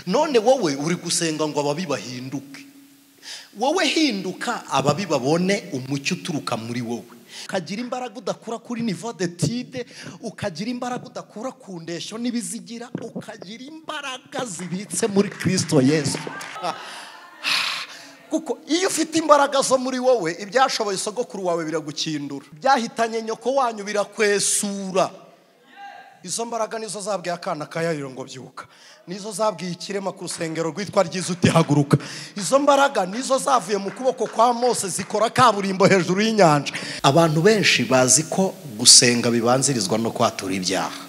None wowe uri gusenga ngo ababi bahinduke. Wowe hinduka ababi babone umucyo uturuka muri wowe. Ukagira imbaraga udakura kuri niveau d'étude, ukagira imbaraga udakura ku ndeshyo n'ibizigira, ukagira imbaraga zibitse muri Kristo Yesu. Kuko iyo ufite imbaraga zo muri wowe, ibyashoboye sogokuru wawe biragukindura, byahitanye nyoko wanyu birakwesura. Izo mbaraga nizo zabwiye akana kayariro ngo byuka, nizo zabwiye ikirema ku rusengero rwitwa ryiza uti haguruka. Izo mbaraga nizo zavuye mu kuboko kwa Mose zikora kaburimbo hejuru y'inyanja. Abantu benshi bazi ko gusenga bibanzirizwa no kwatura ibyaha,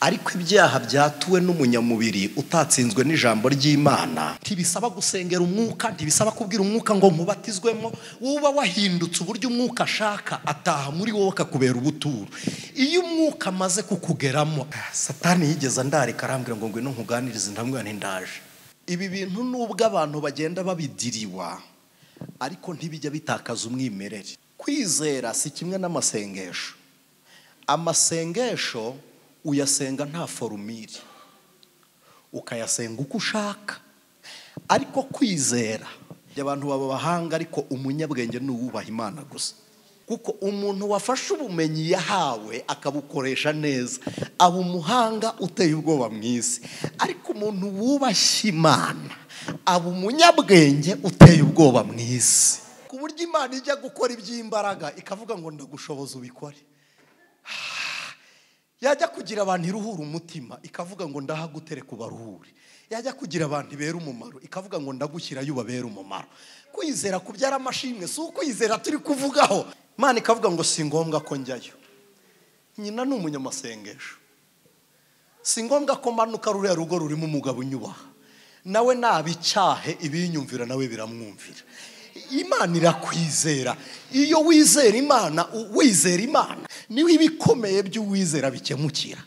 ariko ibyaha byatuwe n'umunyamubiri utatsinzwe n'ijambo ry'Imana. Ntibisaba gusengera umwuka, ntibisaba kubwira umwuka ngo nkubatizwemo. Uba wahindutse uburyo umwuka ashaka, ataha muri wowe akakubera ubuturo. Iyo umwuka amaze kukugeramo, Satani yigeze andarika arambwira ngo ngwino nkuganirize, ndamubwira nti ndaje. Ibi bintu nubwo abantu bagenda babidiriwa, ariko ntibijya bitakaza umwimerere. Kwizera si kimwe n'amasengesho. Amasengesho uyasenga nta forumire, ukayasenga uko ushaka. Ariko kwizera, abantu baba bahanga, ariko umunyabwenge ni uwubaha Imana gusa. Kuko umuntu wafashe ubumenyi yahawe akabukoresha neza aba umuhanga uteye ubwoba mu isi. Ariko umuntu wubashye Imana aba umunyabwenge uteye ubwoba mu isi. Ku buryo Imana ijya gukora iby'imbaraga ikavuga ngo ndagushoboza ubikore. Yajya kugira abantu iruhura umutima ikavuga ngo ndahagutereka ubaruhure. Yajya kugira abantu ibera umumaro ikavuga ngo ndagushyirayo ubabera umumaro. Kwizera kubyara amashimwe si ukwizera turi kuvugaho. Imana ikavuga ngo si ngombwa ko njyayo, nyina ni umunyamasengesho. Si ngombwa ko manuka ruriya rugo rurimo umugabo unyubaha, nawe nabicyahe ibinyumvira nawe biramwumvira. Imana irakwizera. Iyo wizera Imana, wizera Imana niho ibikomeye by'uwizera bikemukira.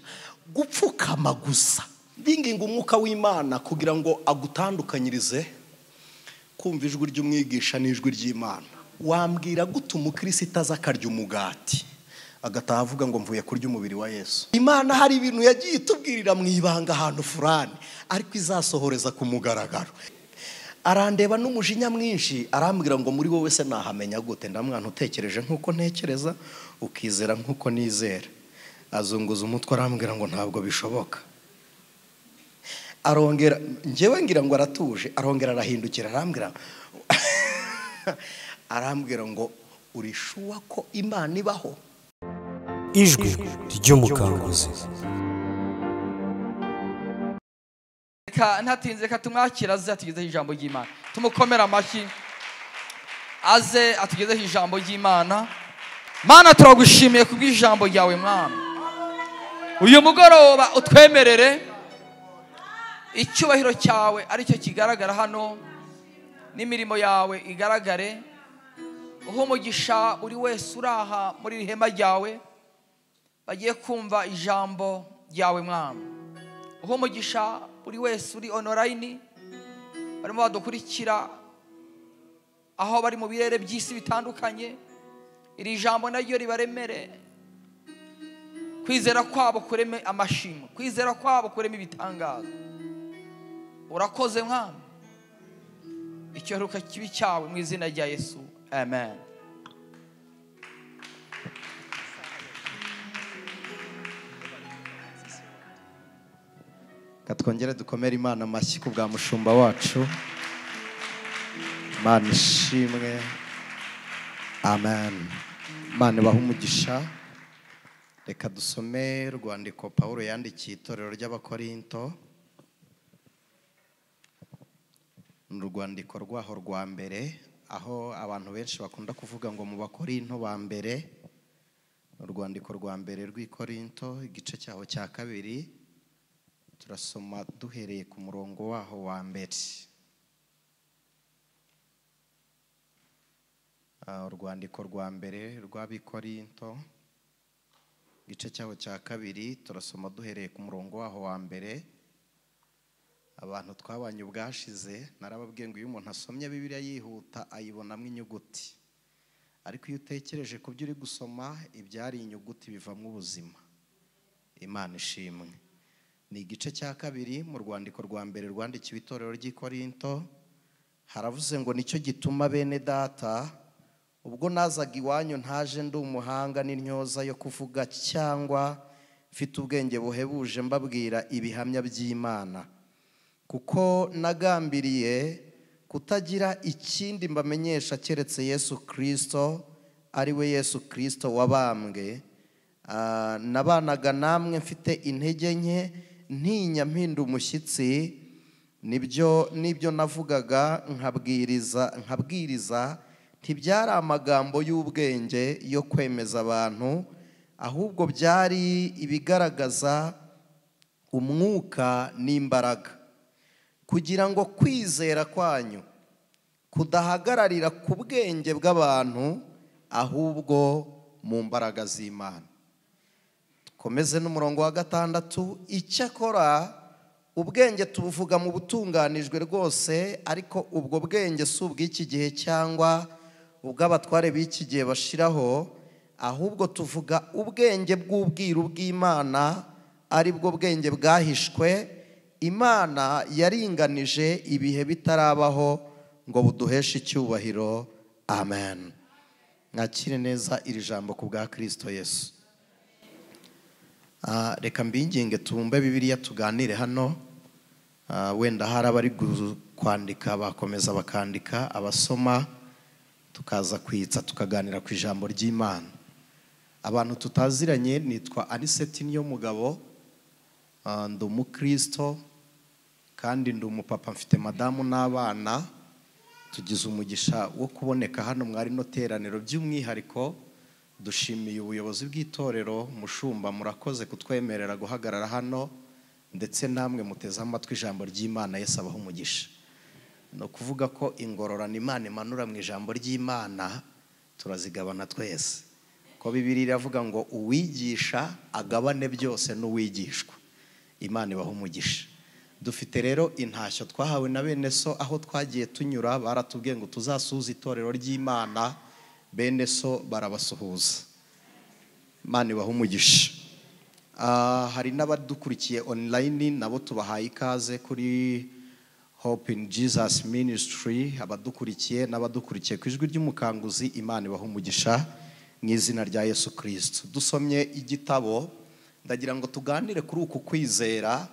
Gupfukama gusa binginga umwuka w'Imana kugira ngo agutandukanyirize kumva ijwi ry'umwigisha n'ijwi ry'Imana. Wambwira gute umukristo aza akarya umugati agataha avuga ngo mvuye kurya umubiri wa Yesu? Imana hari ibintu yagiye itubwirira mu ibanga ahantu furani, ariko izasohoreza ku mugaragaro. Arandeba n'umujinya mwinshi arambwira ngo muri wowe se nahamenya gute? Ndamwana utekereje nkuko ntekereza, ukizera nkuko nizera. Azunguza umutwe arambwira ngo ntabwo bishoboka. Arongera, njyewe ngira ngo aratuje, arongera arahindukira arambwira arambwira ngo urishuwa ko Imana ibaho? Ijwi ry'umukanguzi. Reka ntatinze, reka tumwakira aze atugezeho ijambo ry'Imana. Tumukomera amashyi aze atugezeho ijambo ry'Imana. Mana, turagushimiye kubw'ijambo ryawe Mwami. Uyu mugoroba utwemerere icyubahiro cyawe aricyo kigaragara hano, n'imirimo yawe igaragare. Uhe umugisha buri wese uraha muri iri hema ryawe bagiye kumva ijambo ryawe Mwami. Uhe umugisha buri wese uri online barimo badukurikira aho bari mu birere by'isi bitandukanye. Iri jambo naryo ribaremere, kwizera kwabo kureme amashimwe, kwizera kwabo kureme ibitangaza. Urakoze Mwami, icyoheruka kibi cyawe mu izina rya Yesu, amen. Katwongere dukomere Imana amashyi ku bwa mushumba wacu. Imana ishimwe, amen. Imana ibahe umugisha. Reka dusome urwandiko Pawulo yandikiye itorero ry'Abakorinto. Ni urwandiko rwaho rwa mbere, aho abantu benshi bakunda kuvuga ngo mu Bakorinto ba mbere. Urwandiko rwa mbere rw'Ikorinto, igice cyaho cya kabiri, turasoma duhereye ku murongo waho wa mbere. Urwandiko rwa mbere rw'Abikorinto, igice cyaho cya kabiri, turasoma duhereye ku murongo waho wa mbere. Abantu twabanye ubwashize narababwiye ngo iyo umuntu asomye Bibiliya yihuta ayibonamo inyuguti, ariko iyo utekereje ku byo uri gusoma ibyari inyuguti bivamo ubuzima. Imana ishimwe. Ni igice cya 2 mu rwandiko rwa mbere rwandikiwe itorero ry'i Korinto. Haravuze ngo nicyo gituma bene data, ubwo nazaga iwanyu ntaje ndi umuhanga n'intyoza yo kuvuga cyangwa mfite ubwenge buhebuje mbabwira ibihamya by'Imana, kuko nagambiriye kutagira ikindi mbamenyesha keretse Yesu Kristo, ari we Yesu Kristo wabambwe. Nabanaga namwe mfite intege nke, ntinya mpinda umushyitsi, nibyo navugaga nkabwiriza ntibyari amagambo y'ubwenge yo kwemeza abantu, ahubwo byari ibigaragaza umwuka n'imbaraga, kugira ngo kwizera kwanyu kudahagararira ku bwenge bw'abantu, ahubwo mu mbaraga z'Imana. Komeze n'umurongo wa 6. Icyakora ubwenge tubuvuga mu butunganijwe rwose, ariko ubwo bwenge si ubw'iki gihe cyangwa ubw'abatware b'iki gihe bashiraho, ahubwo tuvuga ubwenge bw'ubwiru bw'Imana, ari bwo bwenge bwahishwe Imana yaringanije ibihe bitarabaho ngo buduheshe icyubahiro. Amen. Mwakire neza iri jambo ku bwa Kristo Yesu. Reka mbinginge tubumbe Bibiliya tuganire hano. Wenda hari abari kwandika bakomeza bakandika, abasoma tukaza kwitsa tukaganira ku ijambo ry'Imana. Abantu tutaziranye, nitwa Aniseti Niyomugabo, ndi umukristo kandi ndi umupapa, mfite madamu n'abana. Tugize umugisha wo kuboneka hano mwari no teraniro. By'umwihariko dushimiye ubuyobozi bw'itorero, mushumba murakoze kutwemerera guhagarara hano, ndetse namwe muteze amatwi ijambo ry'Imana. Yesu abahe umugisha. No kuvuga ko ingororano Imana imanura mu ijambo ry'Imana turazigabana twese, ko Bibiliya iravuga ngo uwigisha agabane byose n'uwigishwa. Imana ibahe umugisha. Dufite rero intashyo twahawe na bene so aho twagiye tunyura, baratubwiye ngo tuzasuhuze itorero ry'Imana, bene so barabasuhuza. Imana ibahe umugisha. Hari n'abadukurikiye online, nabo tubahaye ikaze kuri Hope in Jesus Ministry. Abadukurikiye n'abadukurikiye ku ijwi ry'umukanguzi, Imana ibahe umugisha mu izina rya Yesu Kristo. Dusomye igitabo, ndagira ngo tuganire kuri uku kwizera.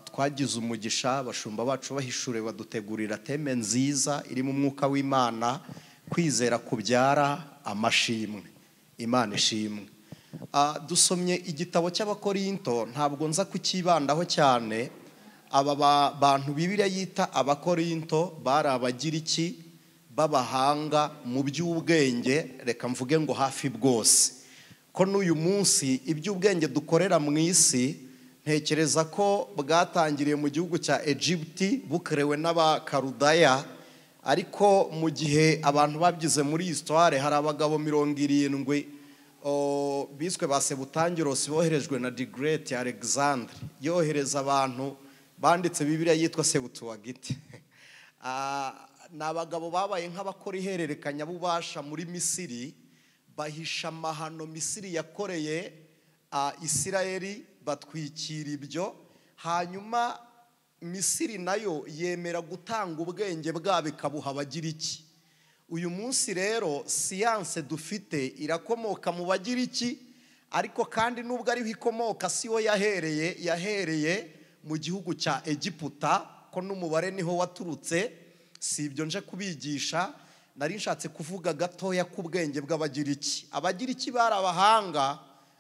Twagize umugisha, abashumba bacu bahishure badutegurira teme nziza iri mu mwuka w'Imana, kwizera kubyara amashimwe. Imana ishimwe. Dusomye igitabo cy'Abakorinto, ntabwo nza kukibandaho cyane. Aba bantu Bibiliya yita Abakorinto bari Abagiriki b'abahanga mu by'ubwenge, reka mvuge ngo hafi bwose, ko n'uyu munsi iby'ubwenge dukorera mu isi ntekereza ko bwatangiriye mu gihugu cya Egypti, bukorewe n'Abakarudaya. Ariko mu gihe abantu babyize muri histoire, hari abagabo 70 biswe ba Sebutangirosi boherejwe na the Great Alexander, yohereza abantu banditse Bibiliya yitwa Septuagint. Ni abagabo babaye nk'abakora ihererekanyabubasha muri Misiri, bahisha amahano Misiri yakoreye Isirayeli, batwikira ibyo. Hanyuma Misiri nayo yemera gutanga ubwenge bwabo ikabuha Abagiriki. Uyu munsi rero siyanse dufite irakomoka mu Bagiriki, ariko kandi nubwo ariho ikomoka siho yahereye, yahereye mu gihugu cya Egiputa, ko n'umubare niho waturutse. Si ibyo nje kubigisha, nari nshatse kuvuga gatoya ku bwenge bw'Abagiriki. Abagiriki bari abahanga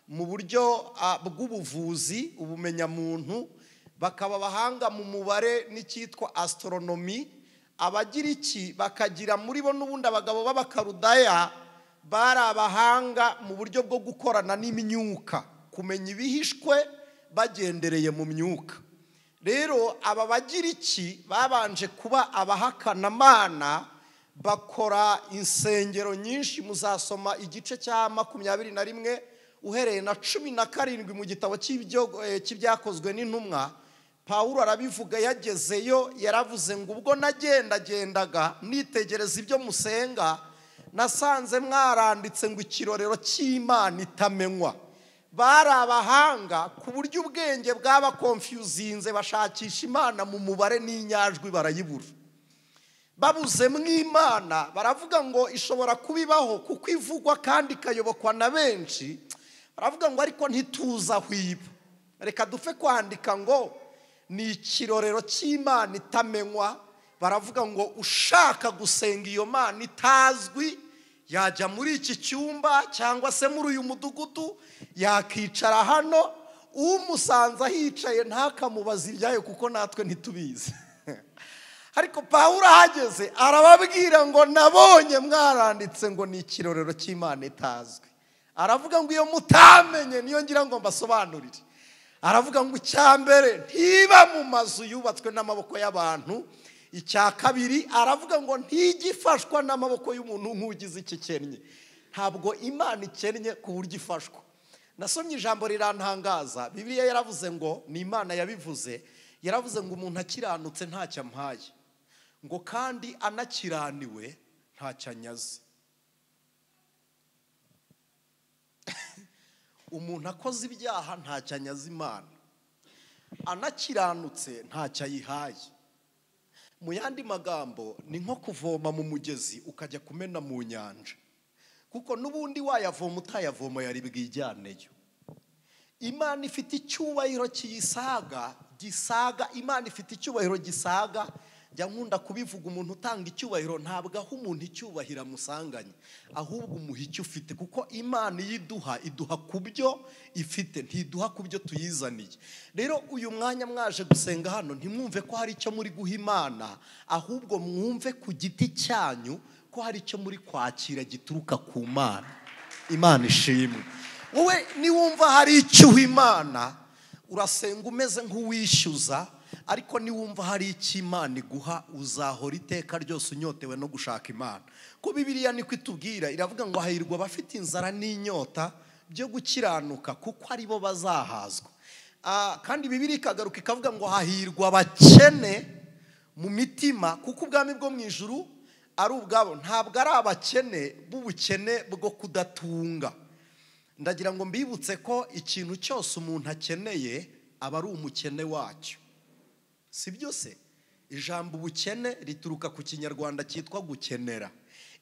mu buryo bw'ubuvuzi, ubumenyamuntu, bakaba abahanga mu mubare n'icyitwa astronomy. Abagiriki bakagira muri bo n'ubundi abagabo b'Abakarudaya bari abahanga mu buryo bwo gukorana n'imyuka, kumenya ibihishwe bagendereye mu myuka. Rero aba Bagiriki babanje kuba abahakanamana, bakora insengero nyinshi. Muzasoma igice cya 21 uhereye na 17 mu gitabo cy'ibyakozwe n'intumwa. Pawulo arabivuga yagezeyo, yaravuze ngo ubwo nagendagendaga nitegereza ibyo musenga, nasanze mwaranditse ngo ikirorero cy'Imana itamenywa. Bari abahanga ku buryo ubwenge bwaba konfyuzinze, bashakisha Imana mu mubare n'inyajwi barayibura. Babuze mw'Imana baravuga ngo ishobora kubibaho kuko ivugwa kandi ikayobokwa na benshi. Baravuga ngo ariko ntituza hwiba, reka dupfe kwandika ngo ni ikirorero cy'Imana itamenywa. Baravuga ngo ushaka gusenga iyo Mana itazwi yajya muri iki cyumba cyangwa se muri uyu mudugudu, yakicara hano, umusanze ahicaye ntakamubaza ibyayo kuko natwe ntitubizi. Ariko Pawulo ahageze arababwira ngo nabonye mwaranditse ngo ni ikirorero cy'Imana itazwi. Aravuga ngo iyo mutamenye niyo ngira ngo mbasobanurire. Aravuga ngo icya mbere ntiba mu mazu yubatswe n'amaboko y'abantu. Icya kabiri aravuga ngo ntigifashwa n'amaboko y'umuntu nk'ugize ikikennye. Ntabwo Imana ikennye ku buryo ifashwa. Nasomye ijambo rirantangaza. Bibiliya yaravuze ngo ni Imana yabivuze, yaravuze ngo umuntu akiranutse ntacyo ampaye, ngo kandi anakiraniwe ntacyo anyaze. Umuntu akoze ibyaha ntacyo anyaze Imana, anakiranutse ntacyo ayihaye. Mu yandi magambo ni nko kuvoma mu mugezi ukajya kumena mu nyanja, kuko n'ubundi wayavoma utayavoma yari bwijyaneyo. Imana ifite icyubahiro kiyisaga gisaga. Imana ifite icyubahiro gisaga. Njya nkunda kubivuga, umuntu utanga icyubahiro ntabwo aho umuntu icyubahiro amusanganye, ahubwo umuha icyo ufite, kuko Imana iyo iduha iduha ku byo ifite, ntiduha ku byo tuyizaniye. Rero uyu mwanya mwaje gusenga hano, ntimwumve ko hari icyo muri guha Imana, ahubwo mwumve ku giti cyanyu ko hari icyo muri kwakira gituruka ku Mana. Imana ishimwe. Wowe niwumva hari icyo uha Imana, urasenga umeze nk'uwishyuza, ariko niwumva hari icyo Imana iguha uzahora iteka ryose unyotewe no gushaka Imana. Ko Bibiliya niko itubwira, iravuga ngo hahirwa abafite inzara n'inyota byo gukiranuka kuko aribo bazahazwa. Kandi Bibiliya ikagaruka ikavuga ngo hahirwa abakene mu mitima kuko ubwami bwo mu ijuru ari ubwabo. Ntabwo ari abakene b'ubukene bwo kudatunga. Ndagira ngo mbibutse ko ikintu cyose umuntu akeneye aba ari umukene wacyo. Si byo se? Ijambo ubukene rituruka ku kinyarwanda cyitwa gukenera.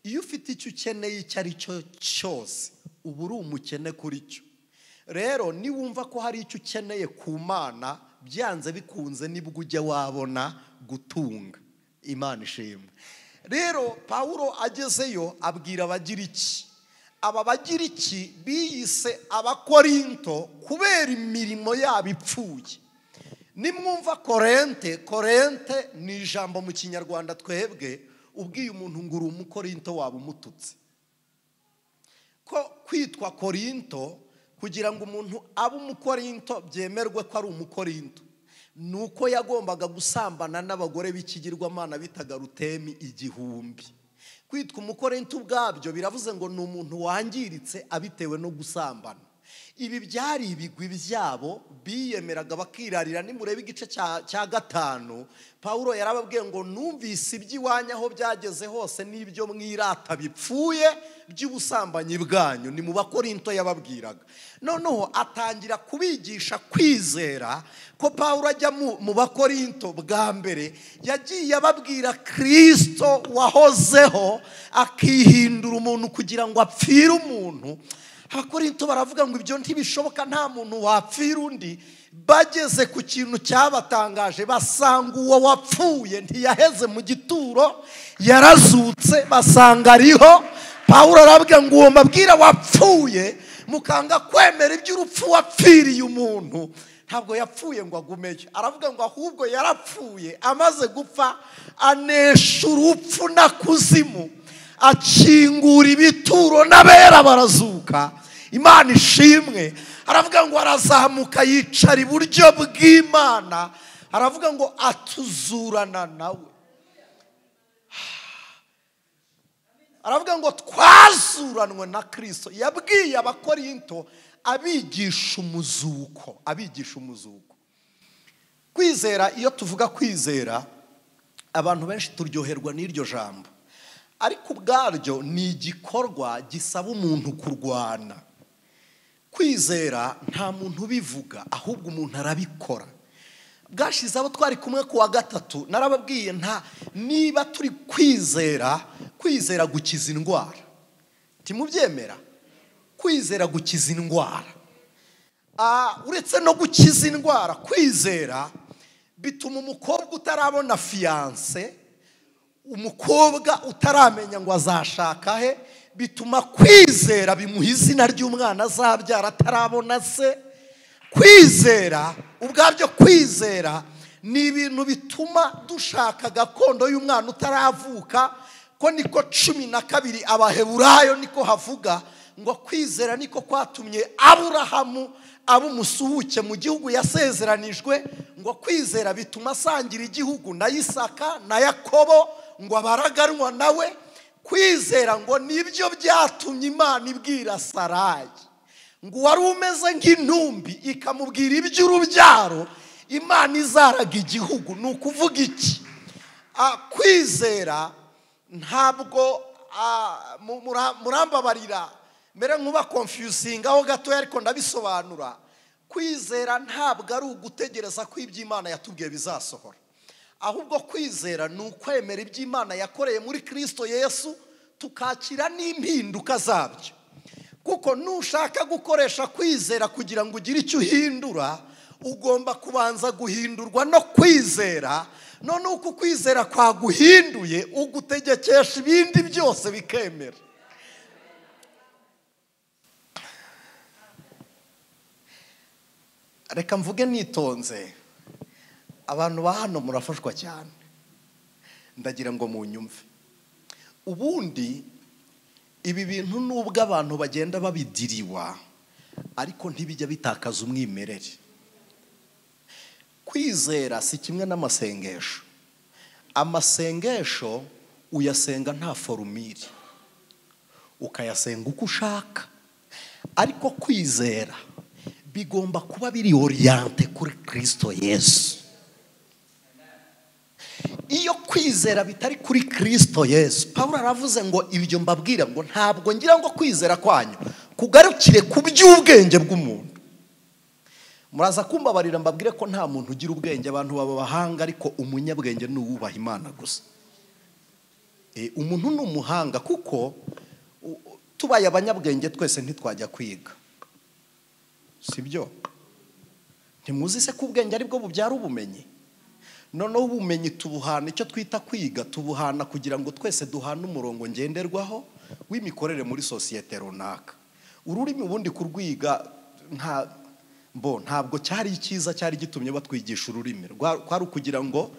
Iyo ufite icyo ukeneye icyo ari cyo cyose uba uri umukene kuri cyo. Rero niwumva ko hari icyo ukeneye ku Mana, byanze bikunze nibwo ujya wabona gutunga. Imana ishimwe. Rero Pawulo agezeyo abwira Abagiriki. Aba Bagiriki biyise Abakorinto kubera imirimo yabo ipfuye. Nimwumva Korente, Korente ni ijambo mu kinyarwanda twebwe ubwiye umuntu ngo uri umukorinto waba umututse. Ko kwitwa Korinto, kugira ngo umuntu abe umukorinto byemerwe ko ari umukorinto, nuko yagombaga gusambana n'abagore b'ikigirwamana bitaga Rutemi 1000. Kwitwa umukorinto ubwabyo biravuze ngo ni umuntu wangiritse abitewe no gusambana. Ibi byari ibigwi byabo biyemeraga bakirarira. Nimureba igice cya 5, Pawulo yarababwiye ngo numvise iby'iwanyu aho byageze hose n'ibyo mwirata bipfuye by'ubusambanyi bwanyu. Ni mu Bakorinto yababwiraga. Noneho atangira kubigisha kwizera. Ko Pawulo ajya mu Bakorinto bwa mbere yagiye ababwira Kristo wahozeho akihindura umuntu kugira ngo apfire umuntu. Abakorinto baravuga ngo ibyo ntibishoboka, nta muntu wapfira undi. Bageze ku kintu cyabatangaje, basanga uwo wapfuye ntiyaheze mu gituro, yarazutse, basanga ariho. Pawulo arabwira ngo uwo mbabwira wapfuye, mukanga kwemera iby'urupfu wapfiriye umuntu, ntabwo yapfuye ngo agumeyo. Aravuga ngo ahubwo yarapfuye, amaze gupfa anesha urupfu na kuzimu, akingura ibituro n'abera barazuka. Imana ishimwe. Aravuga ngo arazamuka yicara iburyo bw'Imana. Aravuga ngo atuzurana nawe. Aravuga ngo twazuranwe na Kristo. Yabwiye Abakorinto abigisha umuzuko, abigisha umuzuko. Kwizera, iyo tuvuga kwizera abantu benshi turyoherwa n'iryo jambo, ariko ubwaryo ni igikorwa gisaba umuntu kurwana. Kwizera nta muntu ubivuga, ahubwo umuntu arabikora. Bwashize abo twari kumwe ku wa gatatu narababwiye, nta niba turi kwizera, kwizera gukiza indwara. Timubyemera? Kwizera gukiza indwara. Uretse no gukiza indwara, kwizera bituma umukobwa utarabona fiancé, umukobwa utaramenya ngo azashaka he, bituma kwizera bimuha izina ry'umwana azabyara atarabona se. Kwizera ubwabyo, kwizera ni ibintu bituma dushaka gakondo y'umwana utaravuka, ko niko 12 Abaheburayo niko havuga ngo kwizera niko kwatumye Aburahamu aba umusuhuke mu gihugu yasezeranijwe, ngo kwizera bituma asangira igihugu na Isaka na Yakobo, ngo abaraganwa nawe. Kwizera ngo nibyo byatumye Imana ibwira Sarayi ngo wari umeze nk'intumbi, ikamubwira iby'urubyaro Imana izaraga igihugu. Ni ukuvuga iki? Kwizera ntabwo, murambabarira mbere nkuba confusing aho gatoya, ariko ndabisobanura. Kwizera ntabwo ari ugutegereza ko iby'Imana yatubwiye bizasohora, ahubwo kwizera ni ukwemera iby'Imana yakoreye muri Kristo Yesu, tukakira n'impinduka zabyo. Kuko nushaka gukoresha kwizera kugira ngo ugire icyo uhindura, ugomba kubanza guhindurwa no kwizera. None uko kwizera kwaguhinduye, ugutegekesha ibindi byose bikemera. Reka mvuge nitonze, abantu ba hano murafashwa cyane, ndagira ngo munyumve. Ubundi ibi bintu nubwo abantu bagenda babidiriwa, ariko ntibijya bitakaza umwimerere. Kwizera si kimwe n'amasengesho. Amasengesho uyasenga nta formule, ukayasenga uko ushaka, ariko kwizera bigomba kuba biri orienté kuri Kristo Yesu. Iyo kwizera bitari kuri Kristo Yesu, Pawulo aravuze ngo ibyo mbabwira ngo ntabwo ngira ngo kwizera kwanyu kugarukire ku by'ubwenge bw'umuntu. Muraza kumbabarira mbabwire ko nta muntu ugira ubwenge, abantu baba bahanga, ariko umunyabwenge ni uwubaha Imana gusa. Umuntu ni umuhanga, kuko tubaye abanyabwenge twese ntitwajya kwiga, sibyo? Ntimuzi se ko ubwenge aribwo bubyara ubumenyi? Noneho ubumenyi tubuhana icyo twita kwiga, tubuhana kugira ngo twese duhane umurongo ngenderwaho w'imikorere muri sosiyete runaka. Ururimi ubundi kurwiga ntabwo cyari icyiza cyari gitumye batwigisha ururimi, kwari ukugira ngo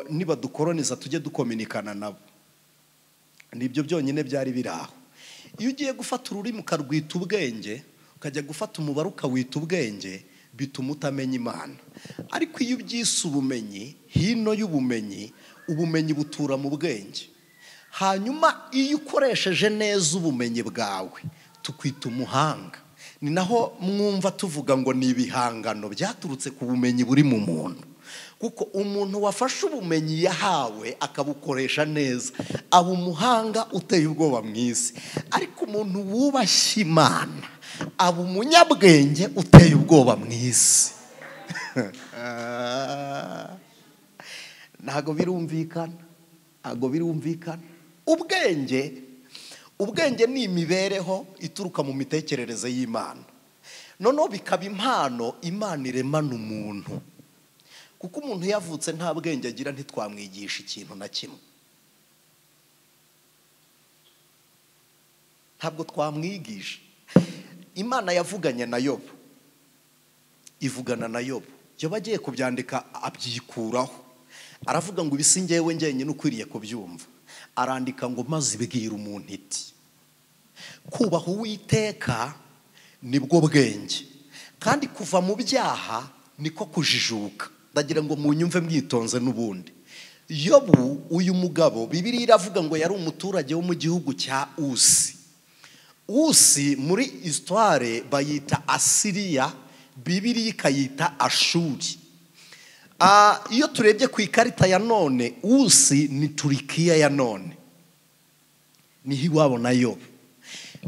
niba dukoroniza tujye dukominikana nabo, nibyo byonyine byari biri aho. Iyo ugiye gufata ururimi ukarwita ubwenge, ukajya gufata umubare ukawita ubwenge, bituma utamenya Imana. Ariko iyo ubyise ubumenyi, hino y'ubumenyi, ubumenyi butura mu bwenge. Hanyuma iyo ukoresheje neza ubumenyi bwawe, tukwita umuhanga. Ni naho mwumva tuvuga ngo ni ibihangano byaturutse ku bumenyi buri mu muntu. Kuko umuntu wafashe ubumenyi yahawe akabukoresha neza, aba umuhanga uteye ubwoba mu isi. Ariko umuntu wubashye Imana aba umunyabwenge uteye ubwoba mu isi. Ntabwo birumvikana, ntabwo birumvikana. Ubwenge ni imibereho ituruka mu mitekerereze y'Imana. Noneho bikaba impano Imana iremana umuntu. Kuko umuntu yavutse nta bwenge agira, ntitwamwigisha ikintu na kimwe, ntabwo twamwigisha. Imana yavuganye na Yobu, ivugana na Yobu. Yobu agiye kubyandika abyikuraho, aravuga ngo ibisi ngewe njyenyine ukwiriye kubyumva. Arandika ngo maze ibwira umuntu iti kubaha Uwiteka nibwo bwenge, kandi kuva mu byaha niko kujijuka. Ndagira ngo munyumve mwitonze. N'ubundi Yobu uyu mugabo, Bibiliya iravuga ngo yari umuturage wo mu gihugu cya Usi. Usi muri histoire bayita Asiriya, Bibiliya ikayita Ashuri. Iyo turebye ku ikarita ya none, Usi ni Turikiya ya none, niho iwabo na Yobu.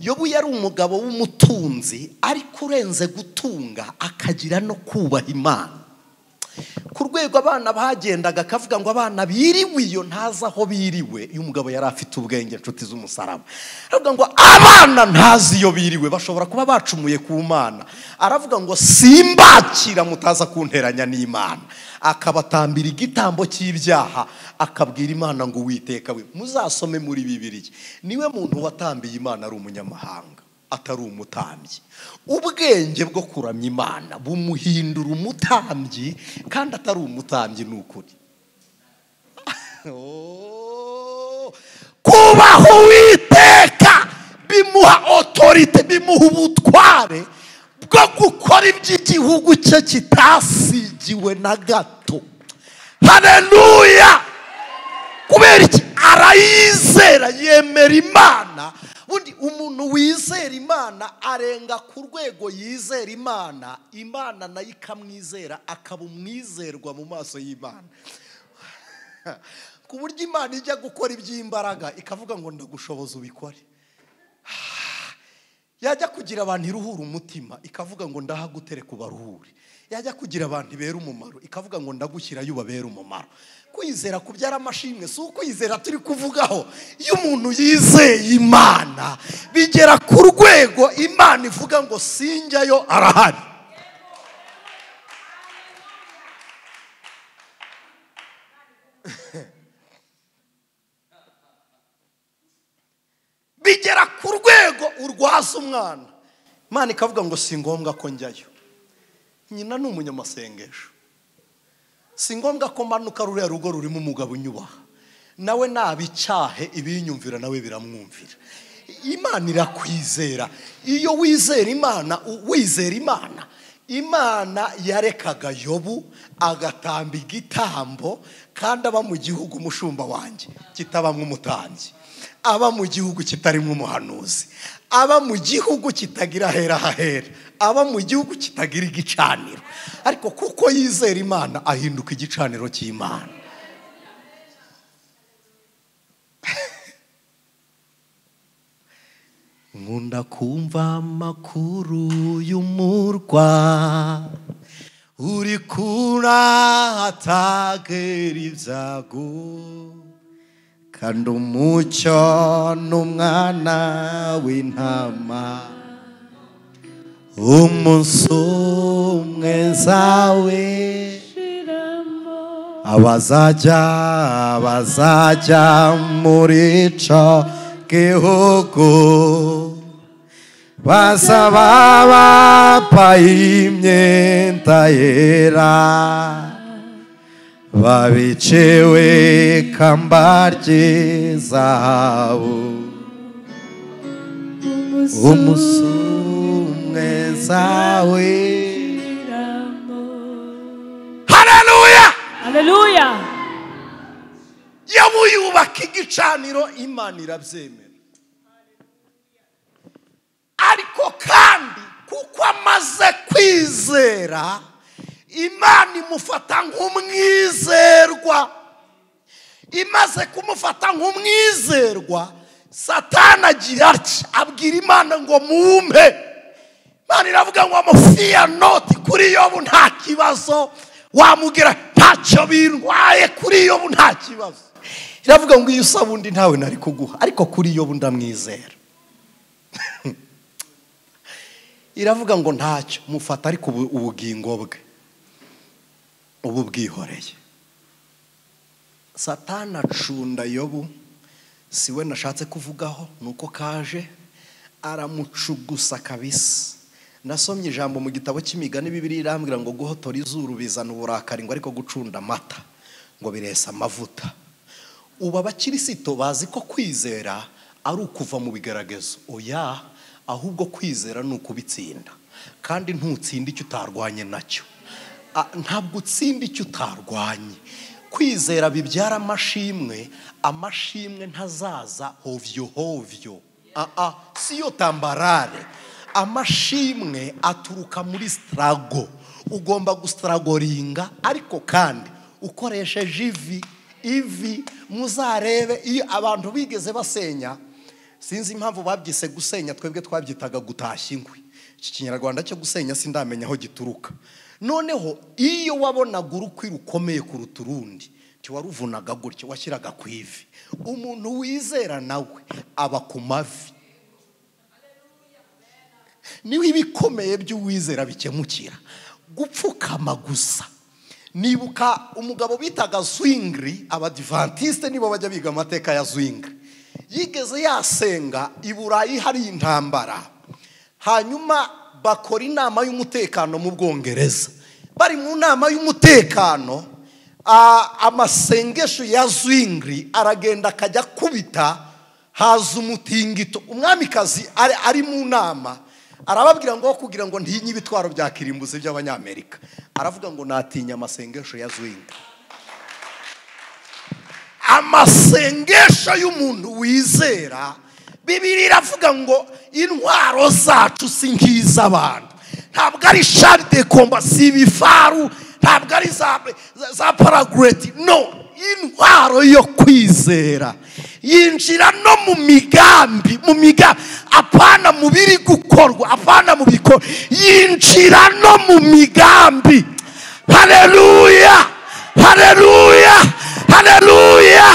Yobu yari umugabo w'umutunzi, ariko urenze gutunga akagira no kubaha Imana. Ku rwego abana bagendaga akavuga ngo abana biriwe iyo ntazi aho biriwe. Uyu mugabo yari afite ubwenge, inshuti z'umusaraba. Aravuga ngo abana ntazi iyo biriwe, bashobora kuba bacumuye ku Mana. Aravuga ngo simbakira mutaza kunteranya n'Imana. Akabatambira igitambo cy'ibyaha, akabwira Imana ngo Uwiteka we. Muzasome muri Bibiliya, niwe muntu watambiye Imana ari umunyamahanga, atari umutambyi. Ubwenge bwo kuramya Imana bumuhindura umutambyi kandi atari umutambyi. Ni ukuri kubaho Uwiteka bimuha otorite, bimuha ubutware bwo gukora iby'igihugu cye kitasigiwe na gato. Haleluya! Kubera iki? Arayizera, yemera Imana. Undi umuntu wizera Imana arenga ku rwego yizera Imana, Imana nayo ikamwizera, akaba umwizerwa mu maso y'Imana. Ku buryo Imana ijya gukora iby'imbaraga ikavuga ngo ndagushoboza ubikore. Yajya kugira abantu iruhura umutima ikavuga ngo ndahagutereka ubaruhure. Yajya kugira abantu ibera umumaro ikavuga ngo ndagushyirayo ubabere umumaro. Kwizera kubyara amashimwe si ukwizera turi kuvugaho. Iyo umuntu yizeye Imana bigera ku rwego Imana ivuga ngo sinjyayo arahari. Bigera ku rwego urwaza umwana, Imana ikavuga ngo si ngombwa ko njyayo. Nyina ni umunyamasengesho. Si ngombwa ko manuka ruriya rugo rurimo umugabo unyubaha, nawe nabicyahe ibinyumvira nawe biramwumvira. Imana irakwizera. Iyo wizera Imana, wizera Imana, Imana yarekaga Yobu agatamba igitambo, kandi aba mu gihugu umushumba wanjye kitabamwe umutambyi, aba mu gihugu kitarimo umuhanuzi, aba mu gihugu kitagira ahera hahera, aba mu gihugu kitagira igicaniro. Ariko kuko yizera Imana ahinduka igicaniro cy'Imana. Nkunda kumva amakuru y'umurwa uri kuratagera ibyago, kandi umucyo n'umwana w'intama umunsi umwe zawe abazajya muri ico gihugu basaba bambaye imyenda yera, babiciwe ikamba ry'izahabu umunsi umwe zawe. Haleluya! Haleluya! Yobu yubaka igicaniro, Imana irabyemera. Ariko kandi kuko amaze kwizera, Imana imufata nk'umwizerwa. Imaze kumufata nk'umwizerwa, Satani agira atya, abwira Imana ngo mumpe. Imana iravuga ngo amufiya noti kuri Yobu nta kibazo, wamugira ntacyo bintwaye kuri Yobu nta kibazo. Iravuga ngo iyo usaba undi ntawe nari kuguha, ariko kuri Yobu ndamwizera. Iravuga ngo ntacyo mufata, ariko ubugingo bwe ubu bwihoreye. Satani acunda Yobu, si we nashatse kuvugaho, nuko kaje aramucugusa kabisa. Nasomye ijambo mu gitabo cy'imigani Bibiliya irambwira ngo guhotora izuru bizana uburakari, ngo ariko gucunda amata ngo biresa amavuta. Ubu abakirisito bazi ko kwizera ari ukuva mu bigaragazo. Oya, ahubwo kwizera ni ukubitsinda. Kandi ntutsinda icyo utarwanye nacyo. Ntabwo utsinda icyo utarwanye. Kwizera bibyara amashimwe, amashimwe ntazaza hovyo hovyo. Siyo tambarare. Amashimwe aturuka muri strago. Ugomba gustragoringa, ariko kandi ukoresheje ivi. Ivi muzarebe iyo abantu bigeze basenya. Sinzi impamvu babyise gusenya, twebwe twabyitaga gutashya inkwi. Iki kinyarwanda cyo gusenya sindamenya aho gituruka. Noneho iyo wabonaga urukwi rukomeye kuruta urundi, ntiwaruvunaga gutyo, washyiraga ku ivi. Umuntu wizera nawe aba ku mavi. Niho ibikomeye by'uwizera bikemukira. Gupfukama gusa. Nibuka umugabo bitaga Zwingli, abadivantiste nibo bajya biga amateka ya Zwingli. Yigeze yasenga i Burayi hari intambara, hanyuma bakora inama y'umutekano mu Bwongereza. Bari mu nama y'umutekano, amasengesho ya Zwingli aragenda akajya kubita, haza umutingito. Umwamikazi ari mu nama arababwira ngo kugira ngo ntinye ibitwaro bya kirimbuzi by'Abanyamerika, aravuga ngo natinya amasengesho ya Zwingli. Amasengesho y'umuntu wizera, Bibiliya iravuga ngo intwaro zacu si nk'iz'abantu. Ntabwo ari char de combat, si ibifaru, ntabwo ari za paragureti. No, intwaro yo kwizera yinjira no mu migambi, mu migambi, apana mu biri gukorwa, apana mu bikorwa, yinjira no mu migambi. Haleluya, haleluya, haleluya.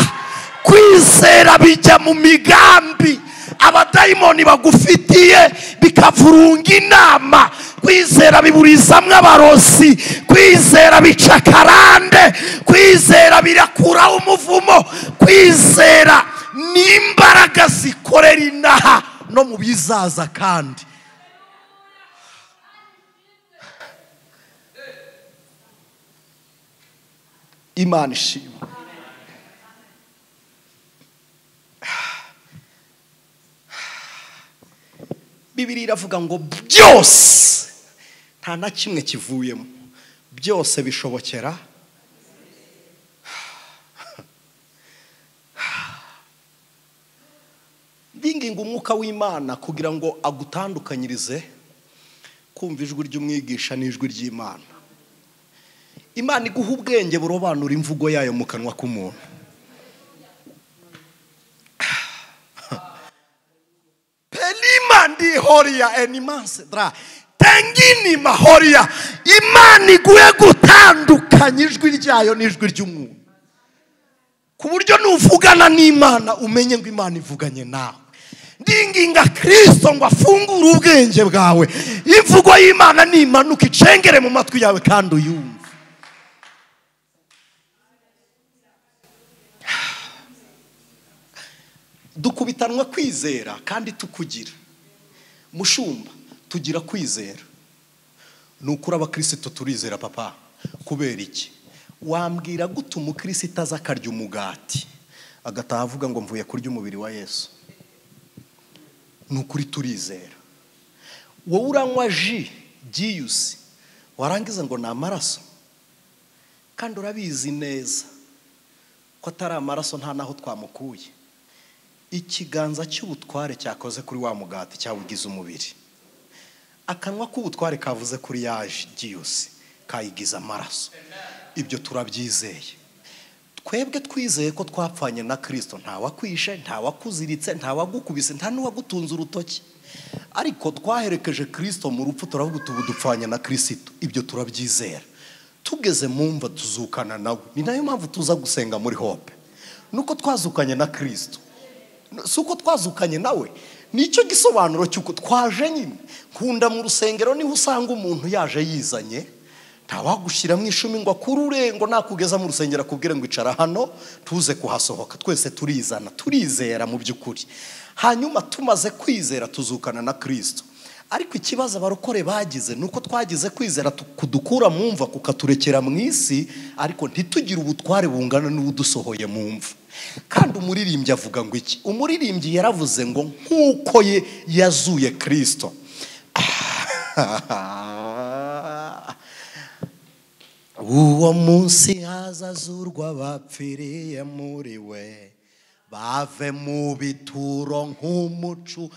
Kwizera bijya mu migambi abadayimoni bagufitiye, bikavurunga inama. Kwizera biburizamwe abarozi, kwizera bica karande, kwizera birakura umuvumo. Kwizera ni imbaraga zikorera inaha no mu bizaza. Kandi Imana ishimwe. Bibiliya iravuga ngo byose nta na kimwe kivuyemo, byose bishobokera. Ndinginga umwuka w'Imana kugira ngo agutandukanyirize kumva ijwi ry'umwigisha n'ijwi ry'Imana. Imana iguha ubwenge burobanura imvugo yayo mu kanwa k'umuntu. Pelima ndi horia enimanse dra tengini mahoria. Imana iguhe gutandukanya ijwi ryayo n'ijwi ry'umuntu, ku buryo nuvugana n'Imana umenye ngo Imana ivuganye nawe. Ndinginga Kristo ngo afungure ubwenge bwawe, imvugo y'Imana nimanuka icengere mu matwi yawe kandi uyumve. Dukubitanwa kwizera kandi tukugira. Mushumba, tugira kwizera. Nukuri abakristo turizera papa. Kubera iki? Wambwira gute umukristo aza akarya umugati agataha avuga ngo mvuye kurya umubiri wa Yesu? Nukuri turizera. Wowe uranywa ji giyusi warangiza ngo ni amaraso, kandi urabizi neza ko atari amaraso, nta naho twamukuye. Ikiganza cy'ubutware cyakoze kuri wa mugati cyawugize umubiri, akanwa k'ubutware kavuze kuri yaje giyusi kayigize amaraso. Ibyo turabyizeye. Twebwe twizeye ko twapfanye na Kristo. Ntawakwishe, ntawakuziritse, ntawagukubise, nta n'uwagutunze urutoki, ariko twaherekeje Kristo mu rupfu, turavuga ubu dupfanye na Kristo. Ibyo turabyizera. Tugeze mu mva tuzukana nawe. Ni nayo mpamvu tuza gusenga muri Hope, nuko twazukanye na Kristo. Si uko twazukanye nawe, nicyo gisobanuro cy'uko twaje nyine. Nkunda mu rusengero niho usanga umuntu yaje yizanye, ntawagushyiramo ishumi ngo akurure ngo nakugeza mu rusengero akubwire ngo icara hano tuze kuhasohoka. Twese turizana, turizera mu by'ukuri. Hanyuma tumaze kwizera tuzukana na Kristo. Ariko ikibazo abarokore bagize nuko twagize kwizera kudukura mu mva kukaturekera mu isi, ariko ntitugire ubutware bungana n'ubudusohoye mu mva. Kandi umuririmbyi avuga ngo iki? Umuririmbyi yaravuze ngo nkuko ye yazuye Kristo. Uwo munsi hazazurwa bapfiriye muri we, bave mu bituro nk'umucu.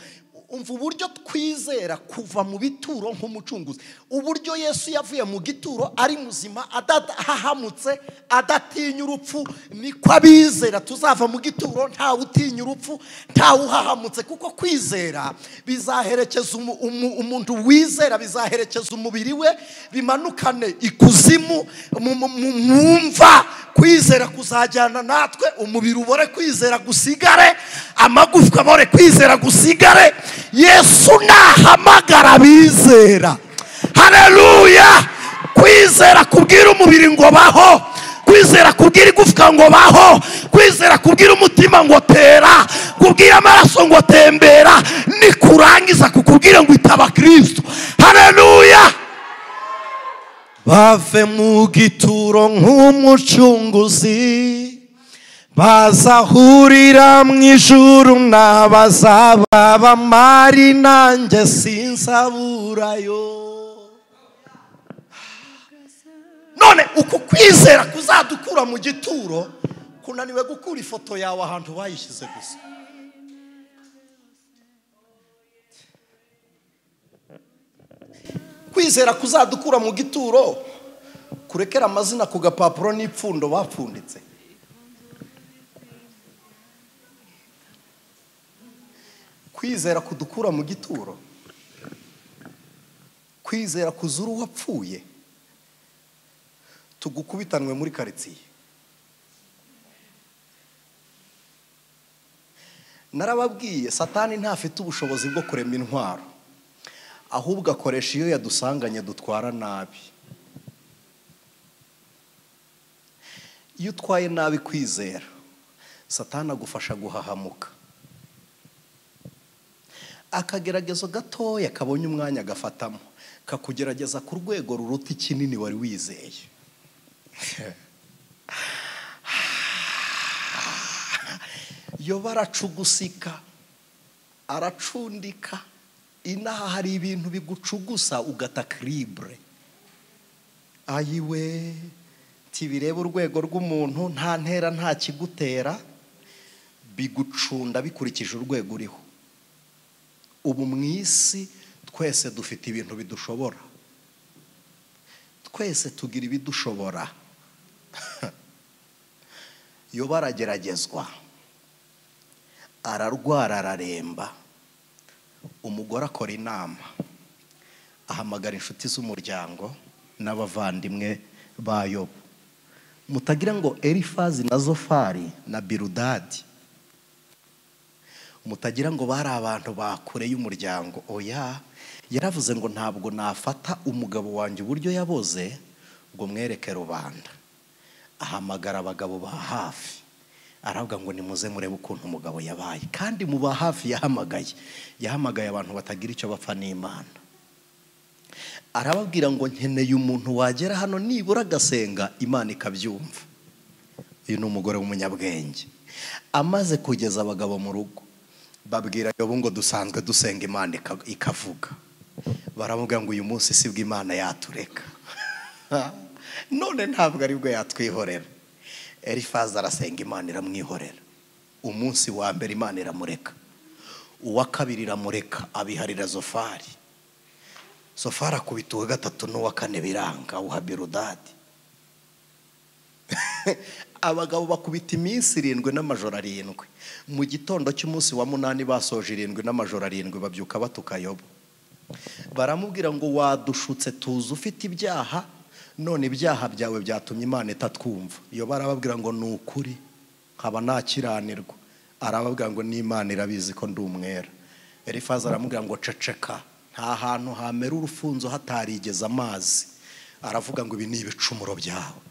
Umva uburyo twizera kuva mu bituro nk'umucunguzi, uburyo Yesu yavuye mu gituro ari muzima, adahahamutse, adatinya urupfu, niko abizera tuzava mu gituro ntawe utinya urupfu, ntawe uhahamutse. Kuko kwizera bizaherekeza umuntu wizera, bizaherekeza umubiri we, bimanukane ikuzimu mu mva. Kwizera kuzajyana natwe, umubiri ubore kwizera gusigare, amagufwa abore kwizera gusigare. Yesu nahamagara abizera, haleluya! Kwizera kubwira umubiri ngo baho, kwizera kubwira igufwa ngo baho, kwizera kubwira umutima ngo tera, kubwira amaraso ngo tembera, nikurangiza kukubwira ngo itaba Kristo. Haleluya! Bave mu gituro nk'umucunguzi, bazahurira mu ijuru n'abazaba bamari, nanjye sinsaburayo. None uku kwizera kuzadukura mu gituro kunaniwe gukura ifoto yawe ahantu bayishyize gusa. Kwizera kuzadukura mu gituro kurekera amazina ku gapapuro n'ipfundo bapfunditse. Kwizera kudukura mu gituro, kwizera kuzura uwapfuye, tugukubitanwe muri karitsiye. Narababwiye, Satani ntafite ubushobozi bwo kurema intwaro, ahubwo akoresha iyo yadusanganye dutwara nabi. Iyo utwaye nabi kwizera, Satani agufasha guhahamuka. Akageragezo gatoya kabonye umwanya agafatamo, kakugerageza ku rwego ruruta ikinini wari wizeye. Yo baracugusika, aracundika. Inaha hari ibintu bigucugusa ugata kribre. Ayiwe, tibireba urwego rw'umuntu, nta ntera nta kigutera, bigucunda bikurikije urwego uriho. Ubu mu isi twese dufite ibintu bidushobora, twese tugira ibidushobora. Yo barageragezwa, ararwara, araremba. Umugore akora inama, ahamagara inshuti z'umuryango n'abavandimwe ba Yobu. Mutagira ngo Elifazi na Zofari na Biludadi, mutagira ngo bari abantu ba kure y'umuryango. Oya, yaravuze ngo ntabwo nafata umugabo wanjye uburyo yaboze ngo mwereke rubanda. Ahamagara abagabo ba hafi, aravuga ngo nimuze murebe ukuntu umugabo yabaye. Kandi mu ba hafi yahamagaye, yahamagaye abantu batagira icyo bapfa n'Imana. Arababwira ngo nkeneye umuntu wagera hano nibura agasenga Imana ikabyumva. Uyu ni umugore w'umunyabwenge. Amaze kugeza abagabo mu rugo, babwira Yobu ngo dusanzwe dusenga Imana ikavuga. Baramubwira ngo uyu munsi sibwo Imana yatureka, none ntabwo aribwo yatwihorera. Elifazi arasenga, Imana iramwihorera. Umunsi wa mbere Imana iramureka, uwa kabiri iramureka, abiharira Zofari. Zofari akubita uwa gatatu n'uwa kane biranga, awuha Biludadi. Abagabo bakubita iminsi 7 n'amajoro 7. Mu gitondo cy'umunsi wa 8 basoje 7 n'amajoro 7, babyuka batuka Yobu. Baramubwira ngo wadushutse tuzi ufite ibyaha, none ibyaha byawe byatumye Imana itatwumva. Yobu arababwira ngo ni ukuri, nkaba nakiranirwa. Arababwira ngo n'Imana irabizi ko ndi umwera. Elifazi aramubwira ngo ceceka, nta hantu hamera urufunzo hatarigeze amazi. Aravuga ngo ibi ni ibicumuro byawe.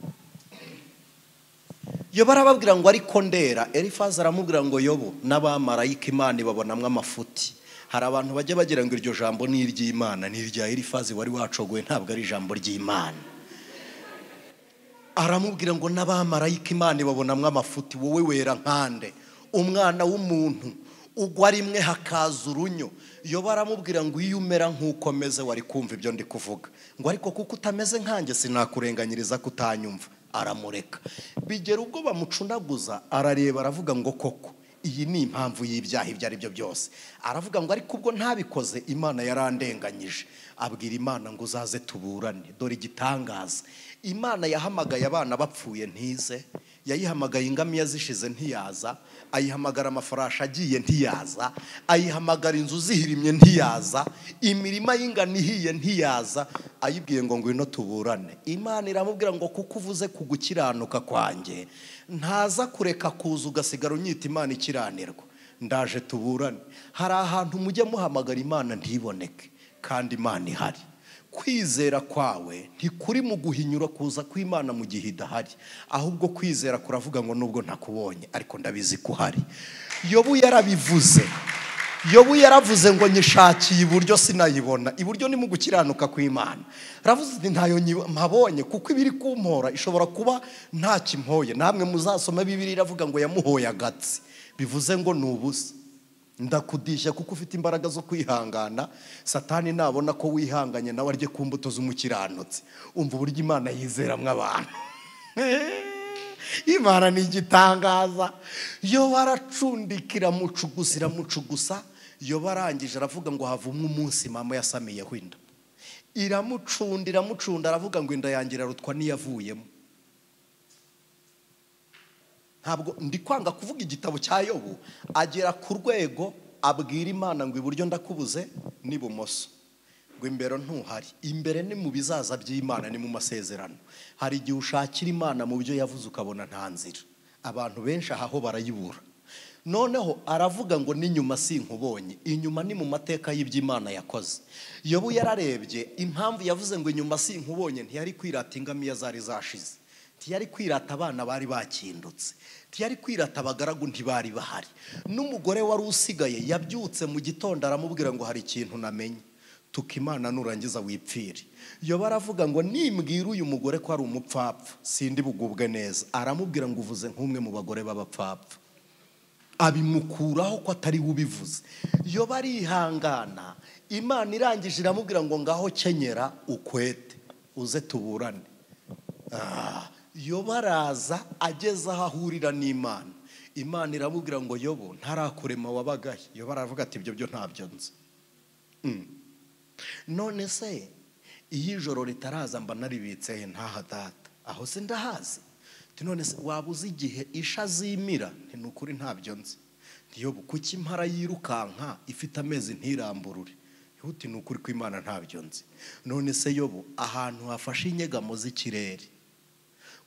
Yobu arababwira ngo ariko ndera. Elifazi aramubwira ngo Yobu, n'abamarayika Imana ibabonamwo amafuti. Hari abantu bajya bagira ngo iryo jambo ni iry'Imana, ni irya Elifazi wari wacogoye, ntabwo ari ijambo ry'Imana. Aramubwira ngo n'abamarayika Imana ibabonamwo amafuti, wowe wera nkande, umwana w'umuntu ugwa rimwe hakaza urunyo. Yobu aramubwira ngo iyo umera nk'uko meze wari kumva ibyo ndi kuvuga, ngo ariko kuko utameze nkanjye sinakurenganyiriza kutanyumva. Aramureka. Bigera ubwo bamucunaguza, arareba aravuga ngo koko Iyi ni impamvu y'ibyaha ibyo ari byo byose. Aravuga ngo ariko ubwo ntabikoze Imana yarandenganyije. Abwira Imana ngo uzaze tuburane. Dore igitangaza, Imana yahamagaye abana bapfuye ntize, yayihamagaye ingamiya zishize ntiyaza, ayihamagara amafarashi agiye ntiyaza, ayihamagara inzu zihirimye ntiyaza, imirima y'ingano ihiye ntiyaza, ayibwiye ngo ngwino tuburane. Imana iramubwira ngo kuko uvuze ku gukiranuka kwanjye ntaza kureka kuza ugasigara unyita Imana ikiranirwa, ndaje tuburane. Hari ahantu mujye muhamagara Imana ntiboneke kandi Imana ihari. Kwizera kwawe ntikuri mu guhinyura kuza kw'Imana mu gihe idahari, ahubwo kwizera kuravuga ngo nubwo ntakubonye ariko ndabizi ko uhari. Yobu yarabivuze. Yobu yaravuze ngo nyishakiye iburyo sinayibona. Iburyo ni mu gukiranuka kw'Imana. Aravuze ati ntayo mpabonye kuko ibiri kumpora ishobora kuba nta kimpoye. Namwe muzasoma Bibiliya iravuga ngo yamuhoye agatsi, bivuze ngo ni ubusa. Ndakudisha kuko ufite imbaraga zo kwihangana. Satani nabona ko wihanganye nawe arye ku mbuto z'umukiranutsi. Umva uburyo Imana yizeramwe abantu. Imana ni igitangaza. Yo baracundikira mucugusa iramucugusa. Yo barangije aravuga ngo havumwe umunsi mama yasamiyeho inda. Iramucunda iramucunda, aravuga ngo inda yanjye irarutwa n'iyavuyemo. Ntabwo ndi kwanga kuvuga igitabo cya Yobu. Agera ku rwego abwira Imana ngo iburyo ndakubuze n'ibumoso, ngo imbere ntuhari. Imbere ni mu bizaza by'Imana, ni mu masezerano. Hari igihe ushakira Imana mu byo yavuze ukabona nta nzira. Abantu benshi aho barayibura. Noneho aravuga ngo n'inyuma sinkubonye. Inyuma ni mu mateka y'iby'Imana yakoze. Yobu yararebye impamvu yavuze ngo inyuma sinkubonye, ntiyari kwirata ingamiya zari zashize, ntiyari kwirata abana bari bakindutse, ntiyari kwirata abagaragu ntibari bahari. N'umugore wari usigaye yabyutse mu gitondo aramubwira ngo hari ikintu namenye, tuka Imana nurangiza wipfire. Yobu aravuga ngo nimbwira uyu mugore ko ari umupfapfa sindi bugubwe neza. Aramubwira ngo uvuze nk'umwe mu bagore b'abapfapfa. Abimukuraho ko atari ubivuze. Yobu arihangana. Imana irangije iramubwira ngo ngaho kenyera ukwete uze tuburane. Yobu araza ageze aho ahurira n'Imana. Imana iramubwira ngo Yobu ntarakurema wabagaye. Yobu aravuga ati ibyo byo ntabyo nzi. None se iyo ijoro ritaraza mba naribitse he? Ntaha data, aho se ndahazi. None se waba uzi igihe isha zimira? Ni ukuri ntabyo nzi. Yobu kuki impara yirukanka ifite amezi ntiramburure? Uti ni ukuri kw'Imana ntabyo nzi. None se Yobu ahantu hafashe inyegamo z'ikirere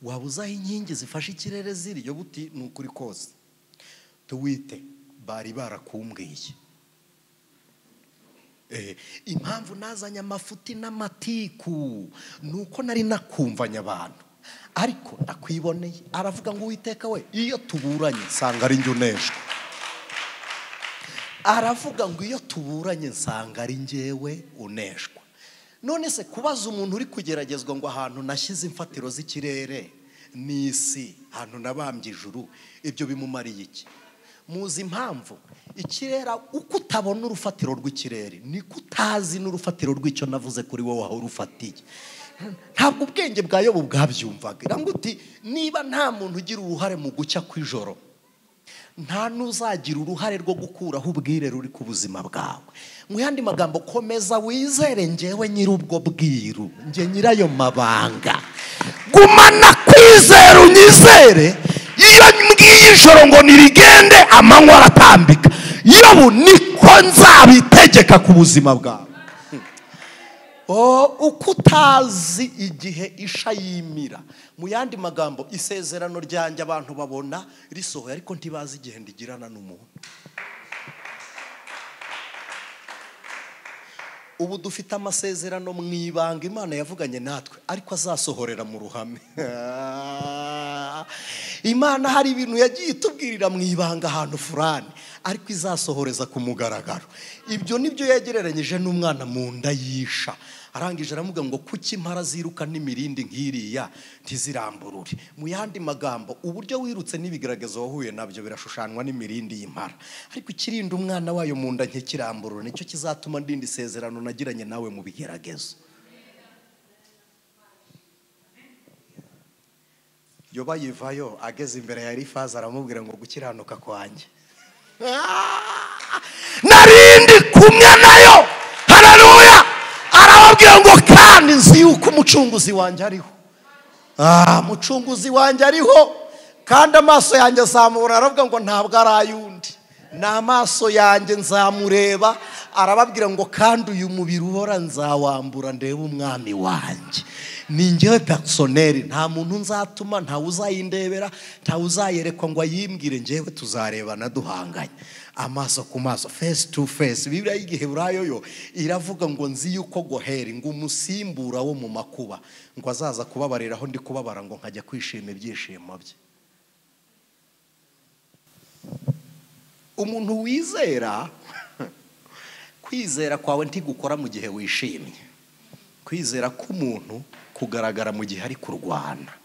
waba uzi aho inkingi zifashe ikirere ziri? Yobu uti ni ukuri kose. Tuwite bari barakumbwiye. Impamvu nazanye amafuti n'amatiku nuko nari nakumvanya abantu, ariko ndakwiboneye. Aravuga ngo Uwiteka we iyo tuburanye nsanga ari njye uneshwa. Aravuga ngo iyo tuburanye nsanga ari njyewe uneshwa. None se kubaza umuntu uri kugeragezwa ngo ahantu nashyize imfatiro z'ikirere n'isi, ahantu nabambye ijuru, ibyo bimumariye iki? Muzi impamvu ikirere uko utabona urufatiro rw'ikirere niko utazi n'urufatiro rw'icyo navuze kuri wowe aho rufatiye. Ntabwo ubwenge bwa Yobu bwabyumvaga. Ngo uti niba nta muntu ugira uruhare mu gucya kw'ijoro, nta n'uzagira uruhare rwo gukuraho ubwire ruri ku buzima bwawe. Mu yandi magambo, komeza wizere njyewe nyir'ubwo bwiru, njye nyirayo mabanga. Gumana kwizera unyizere. Iyo mbwiye ijoro ngo nirigende, amanywa aratambika. Yobu niko nzabitegeka ku buzima bwawe. Uko utazi igihe isha yimira. Mu yandi magambo, isezerano ryanjye abantu babona risohoye ariko ntibazi igihe ndigirana n'umuntu. Ubu dufite amasezerano mu ibanga Imana yavuganye natwe ariko azasohorera mu ruhame. Imana hari ibintu yagiye itubwirira mu ibanga ahantu furani ariko izasohoreza ku mugaragaro. Ibyo nibyo yegereranyije n'umwana mu nda yisha. Arangije aramuga ngo kuki impara ziruka n'imirindi nk'iriya ntiziramburure. Mu yandi magambo, uburyo wirutse n'ibigaragazo wahuye nabyo birashushanywa n'imirindi y'impara, ariko ikirinda umwana wayo mu nda ntikiramburure nicyo kizatuma ndinda isezerano nagiranye nawe mu bigeragezo. Yoba yivayo ageze imbere ya Elifazi aramubwira ngo gukiranuka kwanjye. Narindi kumwe nayo. Haleluya. Arababwira ngo kandi nzi yuko umucunguzi wanjye ariho. Mucunguzi wanjye ariho, kandi amaso yanjye azamubona. Aravuga ngo ntabwo ari ayundi, ni amaso yanjye nzamureba. Arababwira ngo kandi uyu mubiri uhora nzawambura ndebe umwami wanjye. Ni njyewe personnel, nta muntu nzatuma, nta uzayindebera, nta uzayerekwa ngo ayimbwire, njyewe tuzarebana duhanganye amaso ku maso, face to face. Bibiliya y'Igiheburayo yo iravuga ngo nzi yuko Goheri ngo umusimbura wo mu makuba ngo azaza kubabarira aho ndi kubabara, ngo nkajya kwishima ibyishimo bye. Umuntu wizera, kwizera kwawe ntigukora mu gihe wishimye. Kwizera k'umuntu kugaragara mu gihe ari kurwana.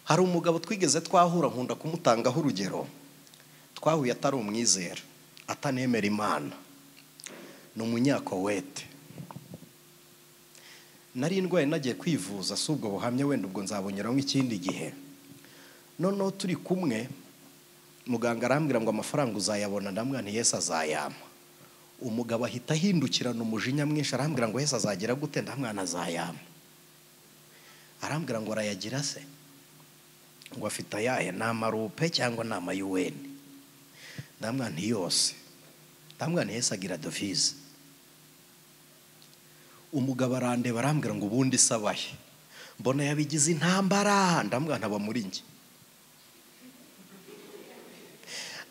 Hari umugabo twigeze twahura, nkunda kumutangaho urugero. Twahuye atari umwizera, atanemera Imana, ni umunyakowete. Nari ndwaye nagiye kwivuza, si ubwo buhamya wenda ubwo nzabonyeraho ikindi gihe. Noneho turi kumwe, muganga arambwira ngo amafaranga uzayabona, ndamwira nti Yesu azayampa. Umugabo ahita ahindukirana umujinya mwinshi, arambwira ngo Yesu azagira gute? Ndamwana azayampa. Arambwira ngo arayagira se? Ngo afite ayahe? Ni amarupe cyangwa ni amayuweni? Ndamwira nti yose. Ndamwira nti Yesu agira dovize. Umugabo arandeba arambwira ngo ubundi sabahe. Mbona yabigize intambara, ndamwira ntaba muri njye.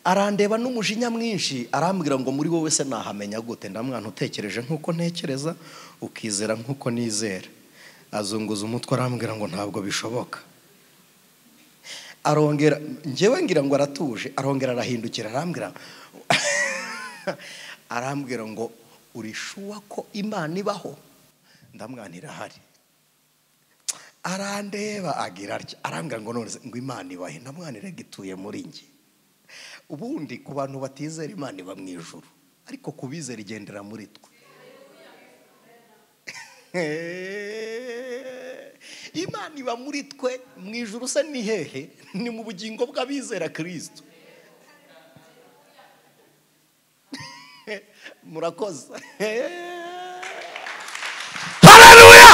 Arandeba n'umujinya mwinshi, arambwira ngo muri wowe se nahamenya gute? Ndamwira utekereje nkuko ntekereza, ukizera nkuko nizera. Azunguza umutwe arambwira ngo ntabwo bishoboka. Arongera, njyewe ngira ngo aratuje, arongera arahindukira arambwira arambwira ngo urishuwa ko Imana ibaho? Ndamwira irahari. Arandeba agira atya, arambwira ngo none ngo Imana ibahe? Ndamwira gituye muri njye. Ubundi ku bantu batizera Imana iba mu ijuru, ariko kubizera igendera muri twe. Imana iba muri twe, mu ijuru se ni hehe? Ni mu bugingo bw'abizera Kristo. Murakoze. Haleluya.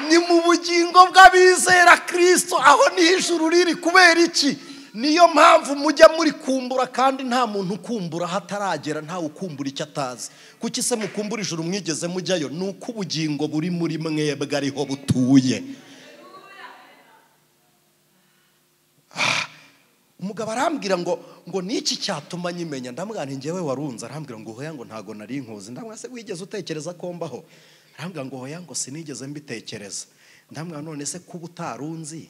Ni mu bugingo bw'abizera Kristo, aho ni ijuru riri. Kubera iki? Niyo mpamvu mujya muri kumbura, kandi nta muntu ukumbura hataragera, nta ukumbura icyo atazi. Kuki se mukumbura ijuru mwigeze mujyayo? Nuko ubugingo buri muri mwebwe ariho butuye. Umugabo arambwira ngo niki cyatuma nyimenya? Ndamwira nti njyewe warunze. Arambwira ngo hoya, ngo ntago nari nkuzi. Ndamwira se wigeze utekereza ko mbaho? Arambwira ngo hoya, ngo sinigeze mbitekereza. Ndamwira none se kuba utarunzi,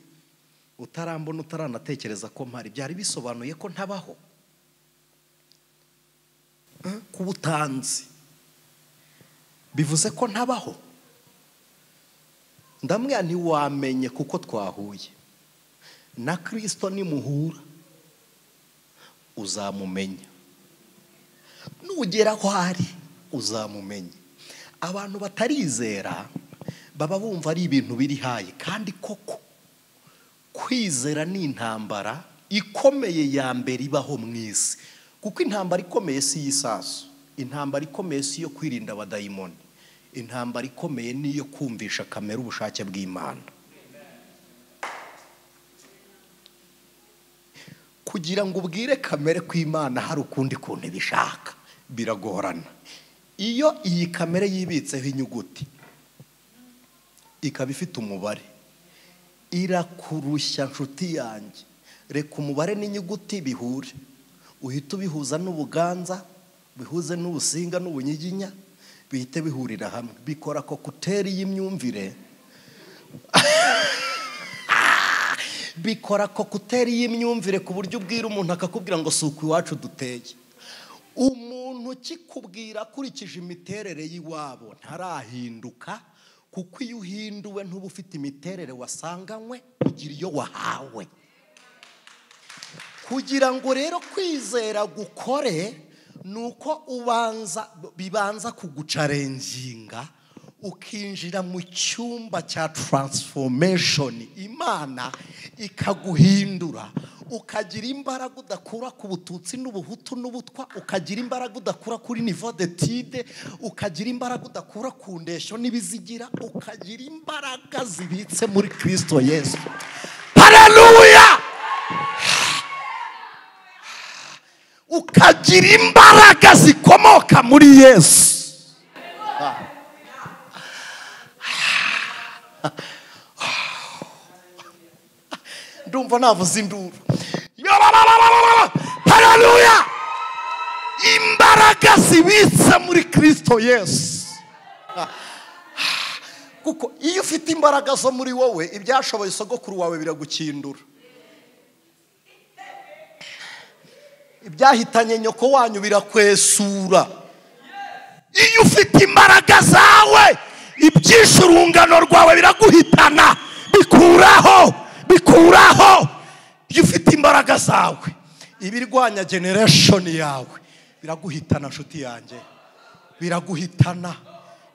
utarambona, utaranatekereza ko mpari, byari bisobanuye ko ntabaho? Kuba utanzi bivuze ko ntabaho? Ndamwira ntiwamenye kuko twahuye na Kristo. Nimuhura uzamumenya, nugera aho ari uzamumenya. Abantu batarizera baba bumva ari ibintu biri hayi, kandi koko kwizera ni intambara ikomeye ya mbere ibaho mu isi. Kuko intambara ikomeye si y'isasu, intambara ikomeye si yo kwirinda abadayimoni, intambara ikomeye ni iyo kumvisha kamere ubushake bw'Imana. Kugira ngo ubwire kamere kw'Imana hari ukundi kuntu ibishaka biragorana. Iyo iyi kamere yibitseho inyuguti ikaba ifite umubare, irakurushya nshuti yanjye. Reka umubare n'inyuguti bihure, uhita ubihuza n'ubuganza, bihuze n'ubusinga n'ubunyiginya, bihite bihurira hamwe, bikora kokuteri y'imyumvire. Bikora kokuteri y'imyumvire ku buryo ubwira umuntu akakubwira ngo si uku iwacu duteye. Umuntu ukikubwira akurikije imiterere y'iwabo ntarahinduka, kuko iyo uhinduwe ntuba ufite imiterere wasanganywe, ugira iyo wahawe. Kugira ngo rero kwizera gukore, nuko ubanza bibanza kugucarenginga, ukinjira mu cyumba cya transformation. Imana Ikaguhindura ukagira imbaraga udakura ku bututsi n'ubuhutu n'ubutwa, ukagira imbaraga udakura kuri niveau d'étude, ukagira imbaraga udakura ku ndeshyo n'ibizigira, ukagira imbaraga zibitse muri Kristo Yesu. Haleluya! Ukagira imbaraga zikomoka muri Yesu. Ndumva navuze induru. Haleluya! Imbaraga zibitse muri Kristo Yesu. Kuko iyo ufite imbaraga zo muri wowe, ibyashoboye sogokuru wawe biragukindura. Ibyahitanye nyoko wanyu birakwesura. Iyo ufite imbaraga zawe, ibyishe urungano rwawe biraguhitana, bikuraho, bikuraho. Iyo ufite imbaraga zawe, ibirwanya generation yawe biraguhitana, nshuti yanjye, biraguhitana,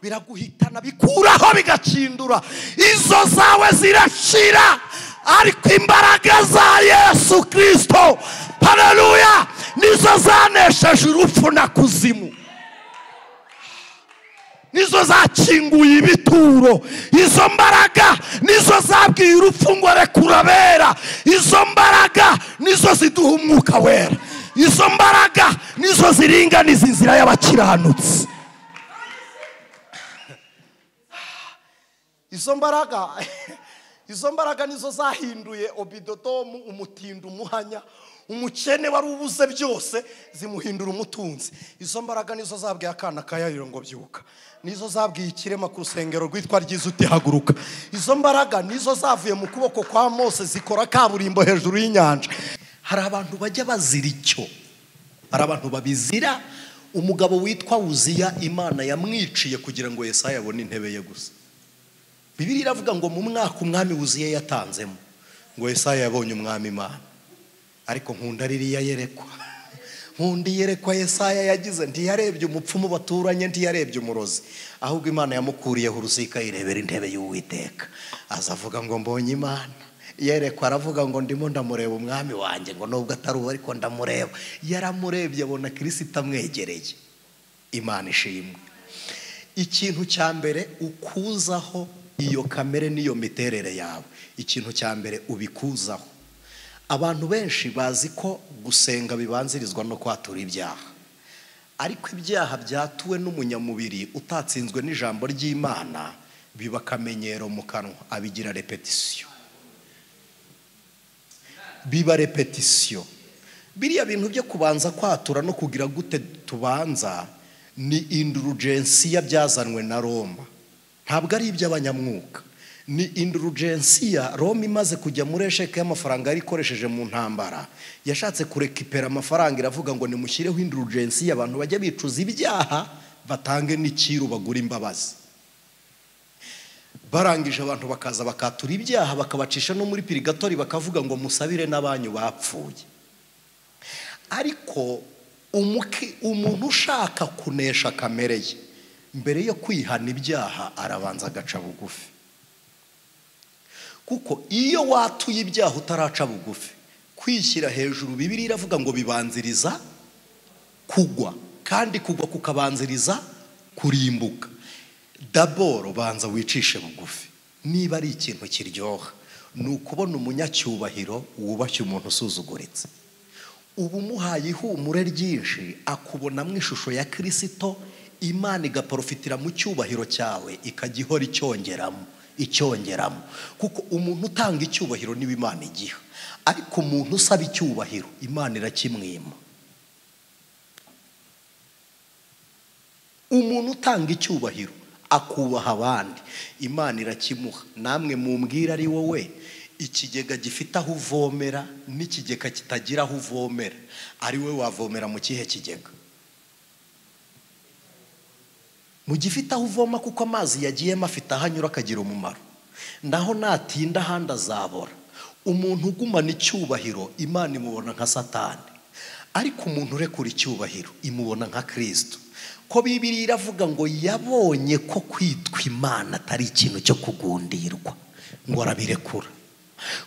biraguhitana, bikuraho, bigakindura. Izo zawe zirashira, ariko imbaraga za Yesu Kristo, haleluya, nizo zanesheje urupfu na kuzimu, nizo zakinguye ibituro. Izo mbaraga nizo zabwiye urupfu ngo rekurabera. Izo mbaraga nizo ziduha umwuka wera. Izo mbaraga nizo ziringaniza inzira y'abakiranutsi. Izo mbaraga nizo zahinduye Obidodomu umutindi, umuhanya, umukene wari ubuze byose, zimuhindura umutunzi. Izo mbaraga nizo zabwiye akana ka Yayiro ngo byuka, nizo zabwiye ikirema ku rusengero rwitwa ryiza uti haguruka. Izo mbaraga nizo zavuye mu kuboko kwa Mose zikora kaburimbo hejuru y'inyanja. Hari abantu bajya bazira icyo, hari abantu babizira. Umugabo witwa Uziya, Imana yamwiciye kugira ngo Yesaya abone intebe ye gusa. Bibiliya iravuga ngo mu mwaka umwami Uziya yatanzemo, ngo Yesaya yabonye umwami Imana. Ariko nkunda ririya yerekwa, nkunda iyerekwa Yesaya yagize. Ntiyarebye umupfumu baturanye, ntiyarebye umurozi, ahubwo Imana yamukuriyeho urusika yirebera intebe y'Uwiteka. Aza avuga ngo mbonye Imana. Yerekwa aravuga ngo ndimo ndamureba umwami wanjye, ngo nubwo atari uwo ariko ndamureba. Yaramurebye abona Kristo amwegereye. Imana ishimwe. Ikintu cya mbere ukuzaho iyo kamere n'iyo miterere yawe, ikintu cya mbere ubikuzaho. Abantu benshi bazi ko gusenga bibanzirizwa no kwatura ibyaha, ariko ibyaha byatuwe n'umunyamubiri utatsinzwe n'ijambo ry'Imana biba akamenyero mu kanwa, abigira repetition, biba repetition. Biriya bintu byo kubanza kwatura no kugira gute tubanza ni indulgensia byazanwe na Roma, ntabwo ari iby'abanyamwuka. Ni indulgensia. Roma imaze kujya muri esheke y'amafaranga yari ikoresheje mu ntambara, yashatse kurekipera amafaranga, iravuga ngo nimushyireho indulgensia, abantu bajya bicuza ibyaha batange n'ikiru bagura imbabazi. Barangije abantu bakaza bakatura ibyaha, bakabacisha no muri pirigatori, bakavuga ngo musabire n'abanyu bapfuye. Ariko umuntu ushaka kunesha kamere ye, mbere yo kwihana ibyaha arabanza agaca bugufi. Kuko iyo watuye ibyaha utaraca bugufi, kwishyira hejuru, Bibiliya iravuga ngo bibanziriza kugwa, kandi kugwa kukabanziriza kurimbuka. Daboro banza wicishe bugufi. Niba ari ikintu kiryoha, ni ukubona umunyacyubahiro wubashye umuntu usuzuguritse. Ubu umuhaye ihumure ryinshi, akubonamo ishusho ya Kristo, Imana igaprofitira mu cyubahiro cyawe, ikajya ihora icyongeramo, icyongeramo. Kuko umuntu utanga icyubahiro niwe Imana igiha, ariko umuntu usaba icyubahiro Imana irakimwima. Umuntu utanga icyubahiro akubaha abandi, Imana irakimuha. Namwe mumbwira ari wowe, ikigega gifite aho uvomera n'ikigega kitagira aho uvomera, ari we wavomera mu kihe kigega? Mu gifite aho uvoma, kuko amazi yagiyemo afite aho anyura akagira umumaro. Naho natinda ahandi azabora. Umuntu ugumana icyubahiro Imana imubona nka Satani, ariko umuntu urekura icyubahiro imubona nka Kristo. Ko Bibiliya iravuga ngo yabonye ko kwitwa Imana atari ikintu cyo kugundirwa, ngo arabirekura.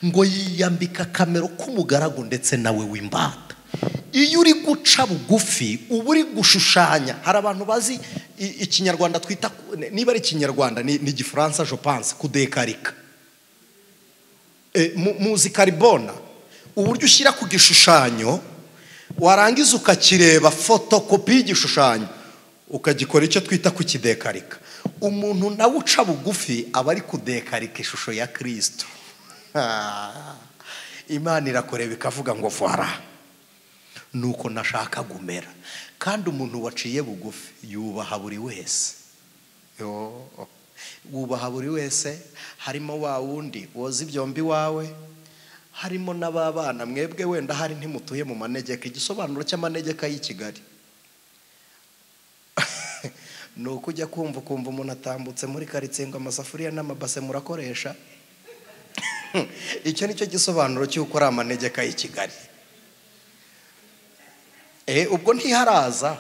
Ngo yiyambika kamero k'umugaragu ndetse nawe w'imbata. Iyo uri guca bugufi uba uri gushushanya. Hari abantu bazi ikinyarwanda twita, niba ari ikinyarwanda ni igifaransa je pense, kudekarika. Muzi karibona, uburyo ushyira ku gishushanyo warangiza ukakireba fotokopi y'igishushanyo ukagikora icyo twita kukidekarika. Umuntu nawe uca bugufi aba ari kudekarika ishusho ya Kristo. Imana irakureba ikavuga ngo voilà, nuko nashaka gumera. Kandi umuntu waciye bugufi yubaha buri wese. Wubaha buri wese, harimo wa wundi woza ibyombi wawe, harimo n'ababana mwebwe wenda hari ntimutuye mu manegeka. Igisobanuro cy'amanegeka y'i Kigali ni uko ujya kumva ukumva umuntu atambutse muri karitsiye ngo amasafuriya n'amabase murakoresha. Icyo nicyo gisobanuro cy'uko ari amanegeka y'i Kigali. Ubwo ntiharaza.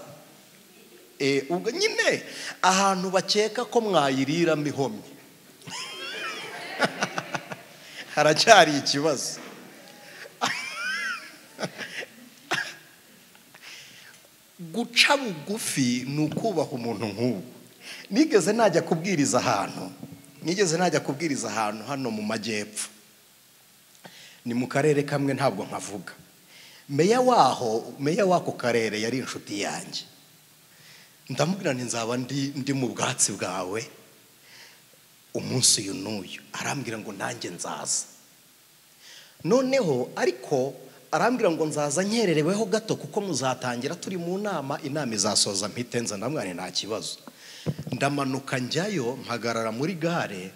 Ubwo nyine ahantu bakeka ko mwayiriramo ihomye haracyari ikibazo. Guca bugufi ni ukubaha umuntu nk'ubu. Nigeze najya kubwiriza ahantu, hano mu majyepfo, ni mu karere kamwe ntabwo nkavuga. Meya waho, meya w'ako karere yari inshuti yanjye. Ndamubwira nti nzaba ndi mu bwatsi bwawe umunsi uyu n'uyu. Arambwira ngo nanjye nzaza. Noneho ariko arambwira ngo nzaza nkerereweho gato kuko muzatangira turi mu nama, inama izasoza mpite nza. Ndamwira nta kibazo. Ndamanuka njyayo, mpagarara muri gare,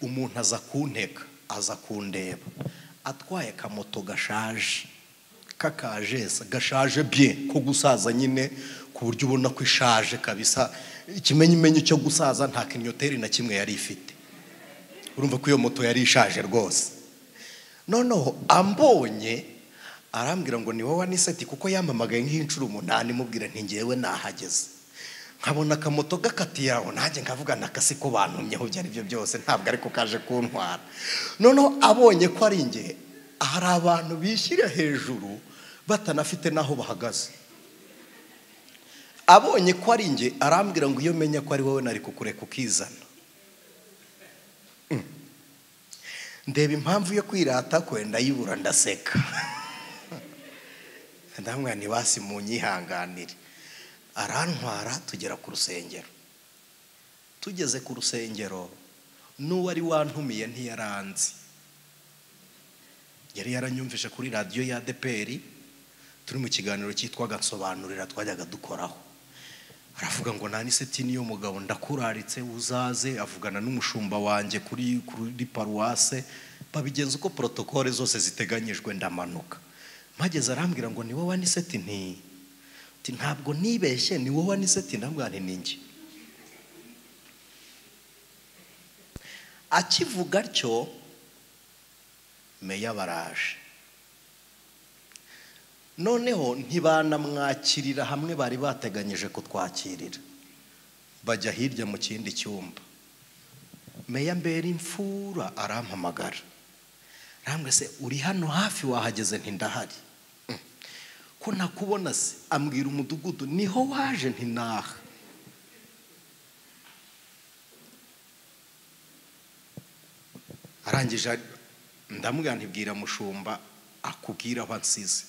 umuntu aza kunteka, aza kundeba, atwaye akamoto gashaje kakajesa, gashaje bien ko gusaza nyine, ku buryo ubona ko ishaje kabisa. Ikimenyimenyi cyo gusaza nta kinyoteri na kimwe yari ifite. Urumva ko iyo moto yari ishaje rwose. Noneho ambonye arambwira ngo ni wowe Aniseti, kuko yampamagaye nk'inshuro 8 mubwira nti ngewe nahageze. Nkabona akamoto gakatiye aho, nanjye nkavuga nakasi ko bantumyeho ibyo ari byo byose ntabwo ariko kaje kuntwara. Noneho abonye ko ari nge, hari abantu bishyira hejuru batanafite naho bahagaze. Abonye ko ari nge arambwira ngo iyo menya ko ari wowe nari kukureka ukizana. Ndeba impamvu yo kwirata kwe ndayibura, ndaseka. Ndamwira nti basi munyihanganire. Arantwara tugera ku rusengero. Tugeze ku rusengero, n'uwari wantumiye ntiyaranzi. Yari yaranyumvishe kuri radiyo ya ADPR, turi mu kiganiro cyitwaga Nsobanurira twajyaga dukoraho. Aravuga ngo Aniseti niyo mugabo ndakuraritse uzaze. Avugana n'umushumba wanjye kuri paruwase, babigenza uko protokole zose ziteganyijwe. Ndamanuka mpageze arambwira ngo ni wowe Aniseti. Nti ntabwo nibeshye, ni wowe Aniseti. Ndamubwira nti ni njye. Akivuga atyo meya baraje. Noneho ntibanamwakirira hamwe bari bateganyije kutwakirira, bajya hirya mu kindi cyumba. Meya mbere imfura arampamagara, arambwira se uri hano hafi wahageze? Nti ndahari. Ko nakubona se? Ambwira umudugudu niho waje. Nti naha. Arangije ndamubwira nti bwira mushumba akubwira aho ansize.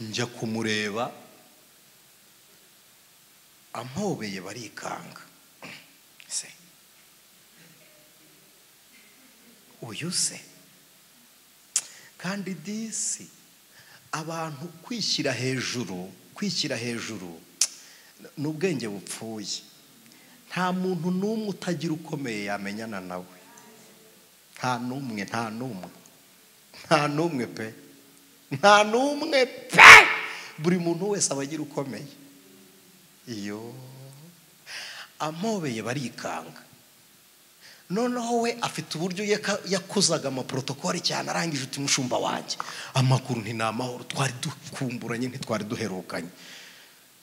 Njya kumureba, ampobeye barikanga. Se uyu se? Kandi disi abantu kwishyira hejuru, kwishyira hejuru n'ubwenge bupfuye. Nta muntu n'umwe utagira ukomeye yamenyana nawe. Nta n'umwe, nta n'umwe, nta n'umwe pe, nta n'umwe pe. Buri muntu wese aba agira ukomeye. Iyo amobeye barikanga. Noneho we afite uburyo yakozaga amaprotokole cyane. Arangije uti mushumba wanjye amakuru nti ni amahoro, twari dukumburanye ntitwari duherukanye.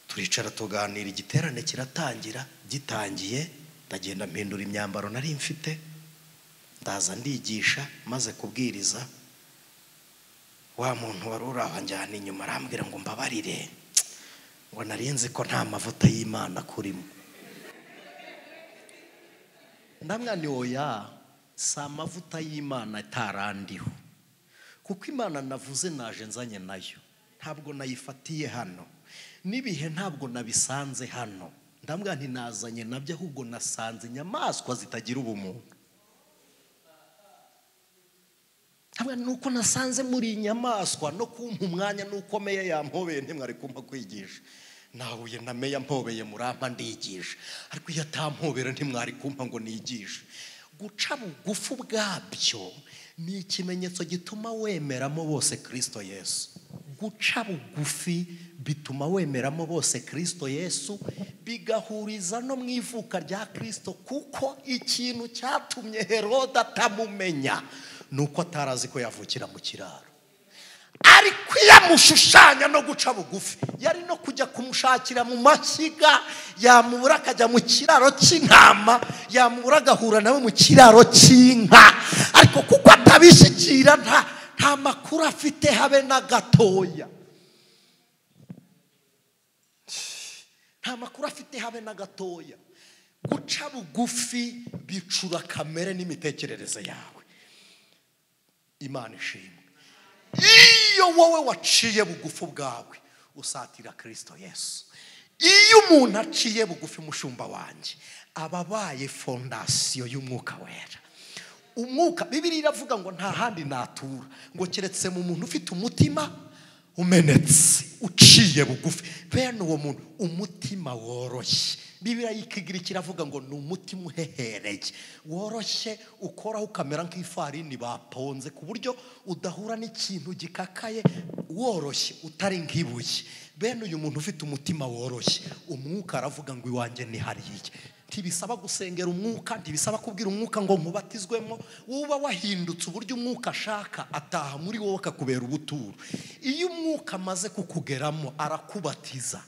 Turicara tuganira, igiterane kiratangira. Gitangiye ndagenda mpindura imyambaro nari mfite, ndaza ndigisha. Maze kubwiriza, wa muntu wari uri aho anjyana inyuma, arambwira ngo mbabarire, ngo narinzi ko nta mavuta y'Imana kurimo. Ndamwani oya, si amavuta y'Imana atarandiho, kuko Imana navuze naje nzanye nayo, ntabwo nayifatiye hano, n'ibihe ntabwo nabisanze hano. Ndambwira nti nazanye nabyo, ahubwo nasanze inyamaswa zitagira ubumuntu. Nuko nasanze muri inyamaswa no kumpa umwanya nuko meya yampobeye, ntimwari kumpa kwigisha. Nahuye na meya mpobeye murampa ndigisha, ariko iyo atampobera ntimwari kumpa ngo nigishe. Guca bugufi ubwabyo ni ikimenyetso gituma wemeramo bose Kristo Yesu. Guca bugufi bituma wemeramo bose Kristo Yesu, bigahuriza no mu ivuka rya Kristo, kuko ikintu cyatumye Herode atamumenya nuko atarazi ko yavukira mu kiraro. Ariko iyo amushushanya no guca bugufi, yari no kujya kumushakira mu mashyiga, yamubura akajya mu kiraro cy'intama, yamubura agahura nawe mu kiraro cy'inka. Ariko kuko atabishyikira, nta makuru afite habe na gatoya, nta makuru afite habe na gatoya. Guca bugufi bicura kamere n'imitekerereze yawe. Imana ishimwe. Iyo wowe waciye bugufi bwawe usatira Kristo Yesu. Iyo umuntu aciye bugufi, mushumba wanjye, ababaye fondasiyo y'umwuka wera. Umwuka, Bibiliya iravuga ngo nta handi natura ngo keretse mu muntu ufite umutima umenetse, uciye bugufi. Bene uwo muntu umutima woroshye, Bibiliya y'Ikigiriki iravuga ngo ni umutima uhehereye, woroshye, ukoraho ukamera nk'ifarini baponze, ku buryo udahura n'ikintu gikakaye, woroshye utari nk'ibuye. Bene uyu muntu ufite umutima woroshye, umwuka aravuga ngo iwanjye ni hariya. Ntibisaba gusengera umwuka, ntibisaba kubwira umwuka ngo nkubatizwemo. Uba wahindutse uburyo umwuka ashaka, ataha muri wowe akakubera ubuturo. Iyo umwuka amaze kukugeramo arakubatiza.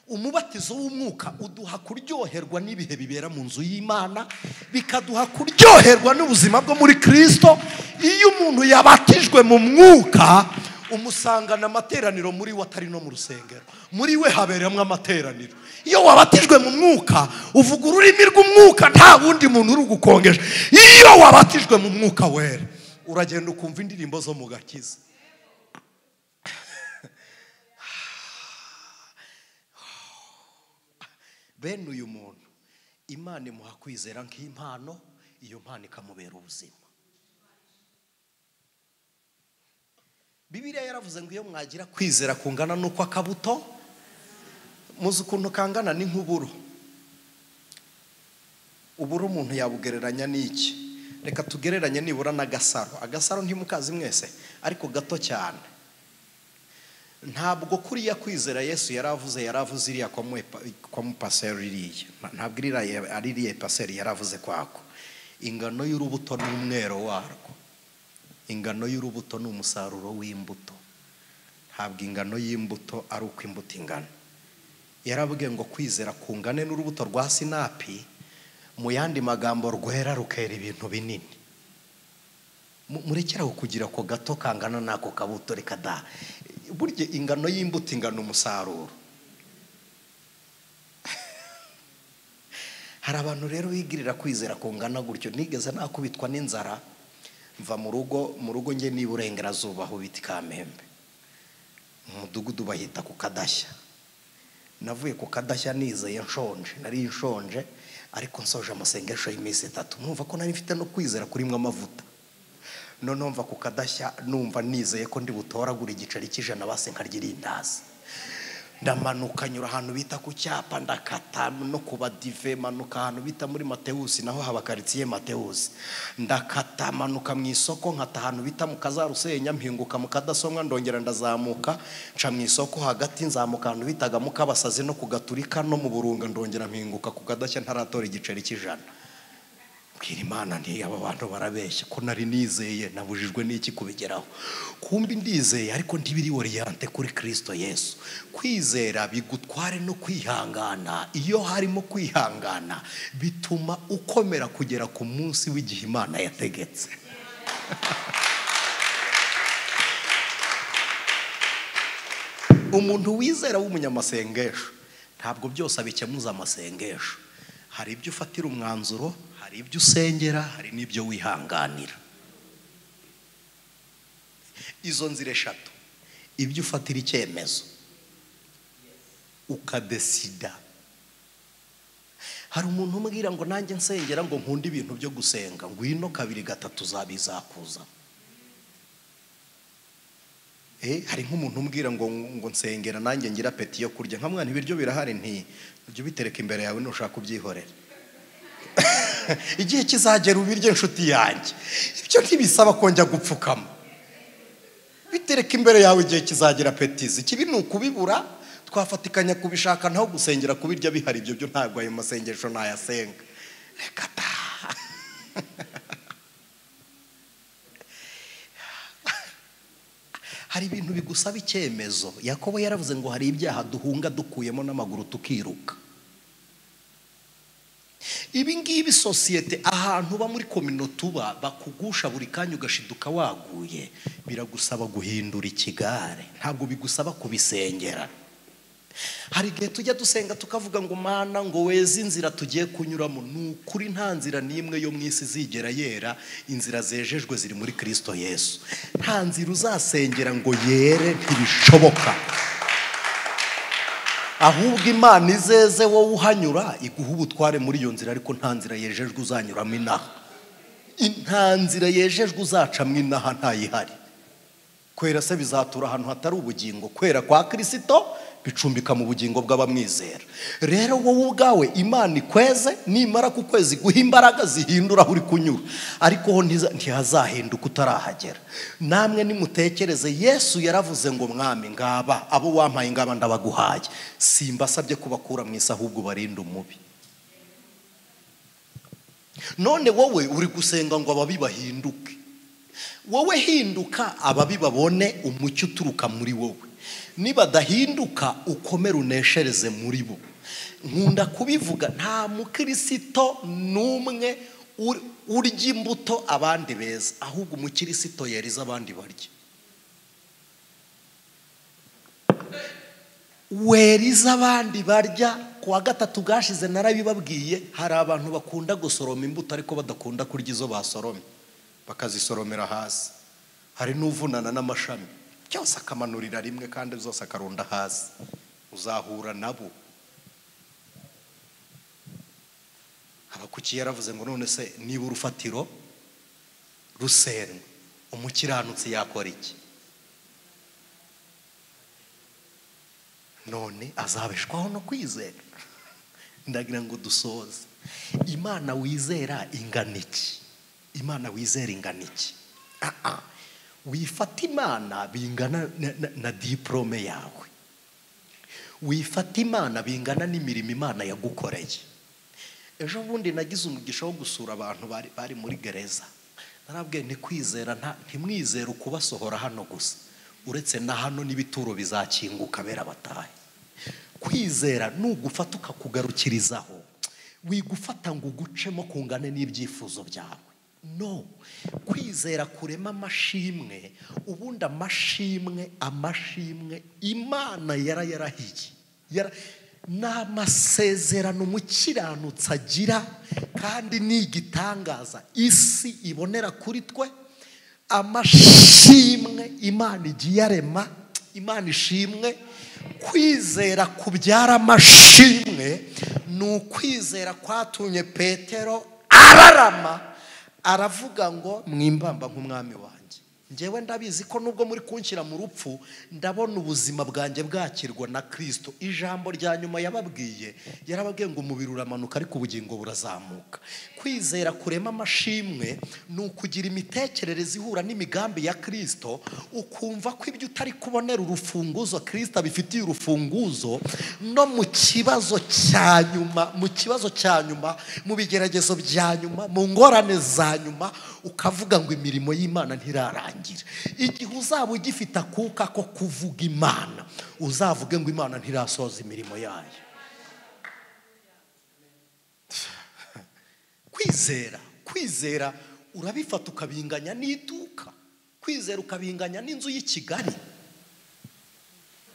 Umubatizo w'umwuka uduha kuryoherwa n'ibihe bibera mu nzu y'Imana, bikaduha kuryoherwa n'ubuzima bwo muri Kristo. Iyo umuntu yabatijwe mu mwuka, umusangana amateraniro muri we atari no mu rusengero, muri we haberamo amateraniro. Iyo wabatijwe mu mwuka uvuga ururimi rw'umwuka, nta wundi muntu uri gukongesha. Iyo wabatijwe mu mwuka wera uragenda ukumva indirimbo zo mu gakiza. Bene uyu muntu Imana imuha kwizera nk'impano, iyo mpano ikamubera ubuzima. Bibiliya yaravuze ngo iyo mwagira kwizera kungana n'uko akabuto, muzi ukuntu kangana, ni nk'uburo. Uburo umuntu yabugereranya n'iki? Reka tugereranye nibura n'agasaro. Agasaro ntimukazi mwese, ariko gato cyane. Ntabwo kuriya kwizera Yesu yaravuze, yaravuze iriya kwa mupaseri iriya, ntabwo ari iriya paseri yaravuze kwako. Ingano y'urubuto n'umwero warwo, ingano y'urubuto ni umusaruro w'imbuto. Ntabwo ingano y'imbuto ari uko imbuto ingana. Yarabwiye ngo kwizera kungane n'urubuto rwa sinapi, mu yandi magambo rwera rukera ibintu binini. Murekeraho kugira ko gato kangana n'ako kabuto, reka da. Burya ingano y'imbuto ingana umusaruro. Hari abantu rero bigirira kwizera kungana gutyo. Nigeze nakubitwa n'inzara mva mu rugo, mu rugo nge n'iburengerazuba aho bita Kamembe, mu mudugudu bahita ku Kadashya. Navuye ku Kadashya nizeye nshonje, nari nshonje, ariko nsoje amasengesho y'iminsi 3, numva ko nari mfite no kwizera kurimwe amavuta. None mva ku Kadashya numva nizeye ko ndi butoragura igiceri cy'ijana base nkarya irindazi. Ndamanuka nyura ahantu bita ku cyapa, ndakata no kuba dive, manuka ahantu bita muri Matewusi, naho haba karitsiye Matewusi. Ndakata manuka mu isoko, nkata ahantu bita mu Kazarusenya, mpinguka mu Kadasomwa, ndongera ndazamuka nca mu isoko hagati, nzamuka ahantu bitaga mu Kabasazi no ku Gaturika no mu Burunga, ndongera mpinguka ku Kadashya ntaratora igiceri cy'ijana. Mbwira Imana nti aba bantu barabeshya ko nari nizeye, nabujijwe n'iki kubigeraho? Kumbi ndizeye ariko ntibiri orienté kuri Kristo Yesu. Kwizera bigutware no kwihangana. Iyo harimo kwihangana bituma ukomera kugera ku munsi w'igihe Imana yategetse. Umuntu wizera w'umunyamasengesho ntabwo byose abikemuza amasengesho. Hari ibyo ufatira umwanzuro, hari ibyo usengera, hari n'ibyo wihanganira. Izo nzira eshatu, ibyo ufatira icyemezo ukadesida. Hari umuntu umbwira ngo nanjye nsengera ngo nkunde ibintu byo gusenga, ngwino kabiri gatatu zabizakuza. Hari nk'umuntu umbwira ngo nsengera nanjye ngira peti yo kurya, nka mwana ibiryo birahari nti ujye ubitereka imbere yawe nushaka kubyihorera. Igihe kizagera ubirye inshuti yanjye. Ibyo ntibisaba kongera gupfukama, bitereka imbere yawe igihe kizagera petizi. Ikibi ni ukubibura, twafatikanya kubishaka naho gusengera kubirya bihari, ibyo byo ntabwo ayo masengesho nayasenga. Reka ta. Hari ibintu bigusaba icyemezo. Yakobo yaravuze ngo hari ibyaha duhunga dukuyemo n'amaguru tukiruka. Ibi ngibi sosiyete ahantu uba muri kominote uba bakugusha buri kanya ugashiduka waguye, biragusaba guhindura ikigare, ntabwo bigusaba kubisengera. Hari igihe tujya dusenga tukavuga ngo Mana ngo weze inzira tugiye kunyuramo. Ni ukuri nta nzira n'imwe yo mu isi izigera yera, inzira zejejwe ziri muri Kristo Yesu. Nta nzira uzasengera ngo yere, ntibishoboka. Ahubwo Imana izeze wowe uhanyura iguha ubutware muri iyo nzira, ariko nta nzira yejejwe uzanyuramo inaha. Nta nzira yejejwe uzacamo inaha, ntayihari. Kwera se bizatura ahantu hatari ubugingo, kwera kwa Kristo bicumbika mu bugingo bw'abamwizera. Rero wowe ubwawe Imana ikweze, nimara ku kwezi guha imbaraga zihindura aho uri kunyura, ariko ho ntihazahinduka utarahagera. Namwe nimutekereze, Yesu yaravuze ngo mwami ngaba abo wampaye ngaba ndabaguhaye, simbasabye kubakura mu isi ahubwo barinde umubi. None wowe uri gusenga ngo ababi bahinduke. Wowe hinduka ababi babone umucyo uturuka muri wowe. Niba dahinduka ukomere uneshereze muri bo. Nkunda kubivuga, nta mukirisito n'umwe urya imbuto abandi beza, ahubwo umukirisito yeriza abandi barya. Weriza abandi barya. Kuwa gatatu bwashize narabibabwiye, hari abantu bakunda gusoroma imbuto ariko badakunda kurya izo basoromye, bakazisoromera hasi. Hari n'uvunana n'amashami cyose akamanurira rimwe kandi zose akarunda hasi. Uzahura nabo. Habakuki yaravuze ngo none se niba urufatiro rusenwe umukiranutsi yakora iki? None azabeshwaho no kwizera. Ndagira ngo dusoze. Imana wizera ingana iki? Imana wizera ingana iki? Wifata Imana bingana na diplome yawe. Wifata Imana bingana n'imirimo Imana yagukoreye. Ejo bundi nagize umugisha wo gusura abantu bari muri gereza. Narabwiye nti kwizera ntimwizere ukubasohora hano gusa, uretse na hano n'ibituro bizakinguka bera batahe. Kwizera nugufata ukakugarukirizaho, wigufata ngo ugucemo kungane n'ibyifuzo byawe. No, kwizera kurema amashimwe. Ubundi amashimwe Imana yarayarahiye, n'amasezerano umukiranutsi agira, kandi ni igitangaza isi ibonera kuri twe. Amashimwe Imana igiye arema, Imana ishimwe. Kwizera kubyara amashimwe ni ukwizera kwatumye Petero ararama aravuga ngo mwimbamba nk'umwami wanjye. Ngewe ndabizi ko nubwo muri kunshyira mu rupfu, ndabona ubuzima bwanjye bwakirwa na Kristo. Ijambo rya nyuma yababwiye, yarababwiye ngo umubiri uramanuka ariko ubugingo burazamuka. Kwizera kurema amashimwe ni ukugira imitekerereze ihura n'imigambi ya Kristo, ukumva ko ibyo utari kubonera urufunguzo Kristo abifitiye urufunguzo. No mu kibazo cya nyuma, mu kibazo cya nyuma, mu bigeragezo bya nyuma, mu ngorane za nyuma, ukavuga ngo imirimo y'Imana ntirarangira. Igihe uzaba ugifite akuka ko kuvuga Imana, uzavuge ngo Imana ntirasoza imirimo yayo. Kwizera, kwizera urabifata ukabinganya n'iduka, kwizera ukabinganya n'inzu y'i Kigali,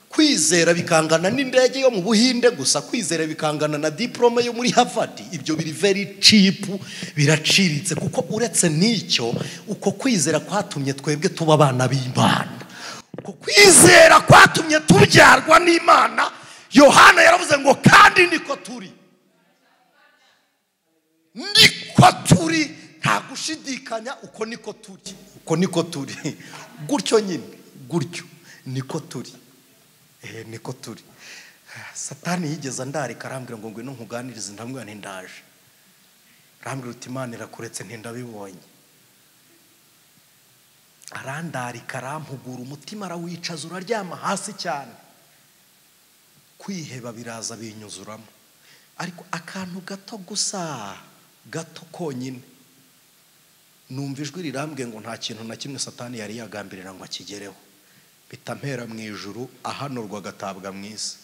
kwizera bikangana n'indege yo mu Buhinde gusa, kwizera bikangana na diplome yo muri Harvard. Ibyo biri very cheap, biraciritse, kuko uretse n'icyo, uko kwizera kwatumye twebwe tuba abana b'Imana, uko kwizera kwatumye tubyarwa n'Imana. Yohana yaravuze ngo kandi niko turi, niko turi, nta gushidikanya, uko niko turi, uko niko turi, gutyo nyine, gutyo niko turi. Niko turi. Satani yigeze andarika arambwira ngo ngwino nkuganirize, ndamubwira nti ndaje. Arambwira uti Imana irakuretse, nti ndabibonye. Arandarika arampugura, umutima arawicaza uraryama hasi cyane. Kwiheba biraza binyuzuramo, ariko akantu gato gusa, gato konyine, numva ijwi rirambwiye ngo nta kintu na kimwe Satani yari yagambirira ngo akigereho. Bitampera mu ijuru, ahanurwa agatabwa mu isi.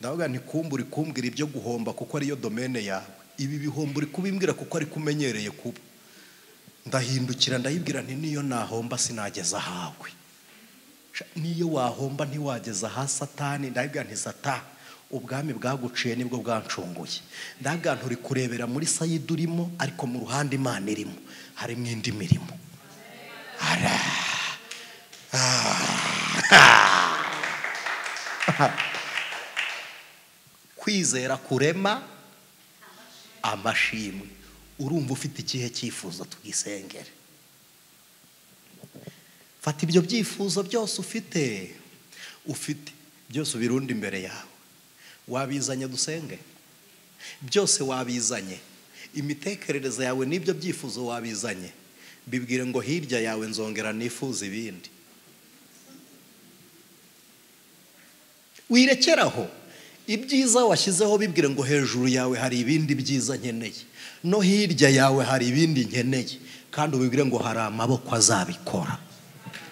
Ndavuga nti kumbura kumbwira ibyo guhomba kuko ariyo domene yawe, ibi bihomba uri kubimbwira kuko ari kumenyereye kuba. Ndahindukira ndayibwira nti niyo nahomba sinageza ahawe, niyo wahomba ntiwageza aha Satani. Ndayibwira nti Satani, ubwami bwaguciye nibwo bwancunguye. Ndabwira nti uri kurebera muri sayidi urimo, ariko mu ruhande Imana irimo harimo indi mirimo. Kwizera kurema amashimwe. Urumva ufite ikihe cyifuzo? Tugisengere. Fata ibyo byifuzo byose ufite, ufite byose ubirundi imbere yawe. Wabizanye dusenge? Byose wabizanye, imitekerereze yawe n'ibyo byifuzo wabizanye. Bibwire ngo hirya yawe nzongera nifuza ibindi. Wirekeraho ibyiza washyizeho, bibwire ngo hejuru yawe hari ibindi byiza nkeneye, no hirya yawe hari ibindi nkeneye, kandi ubibwire ngo hari amaboko azabikora,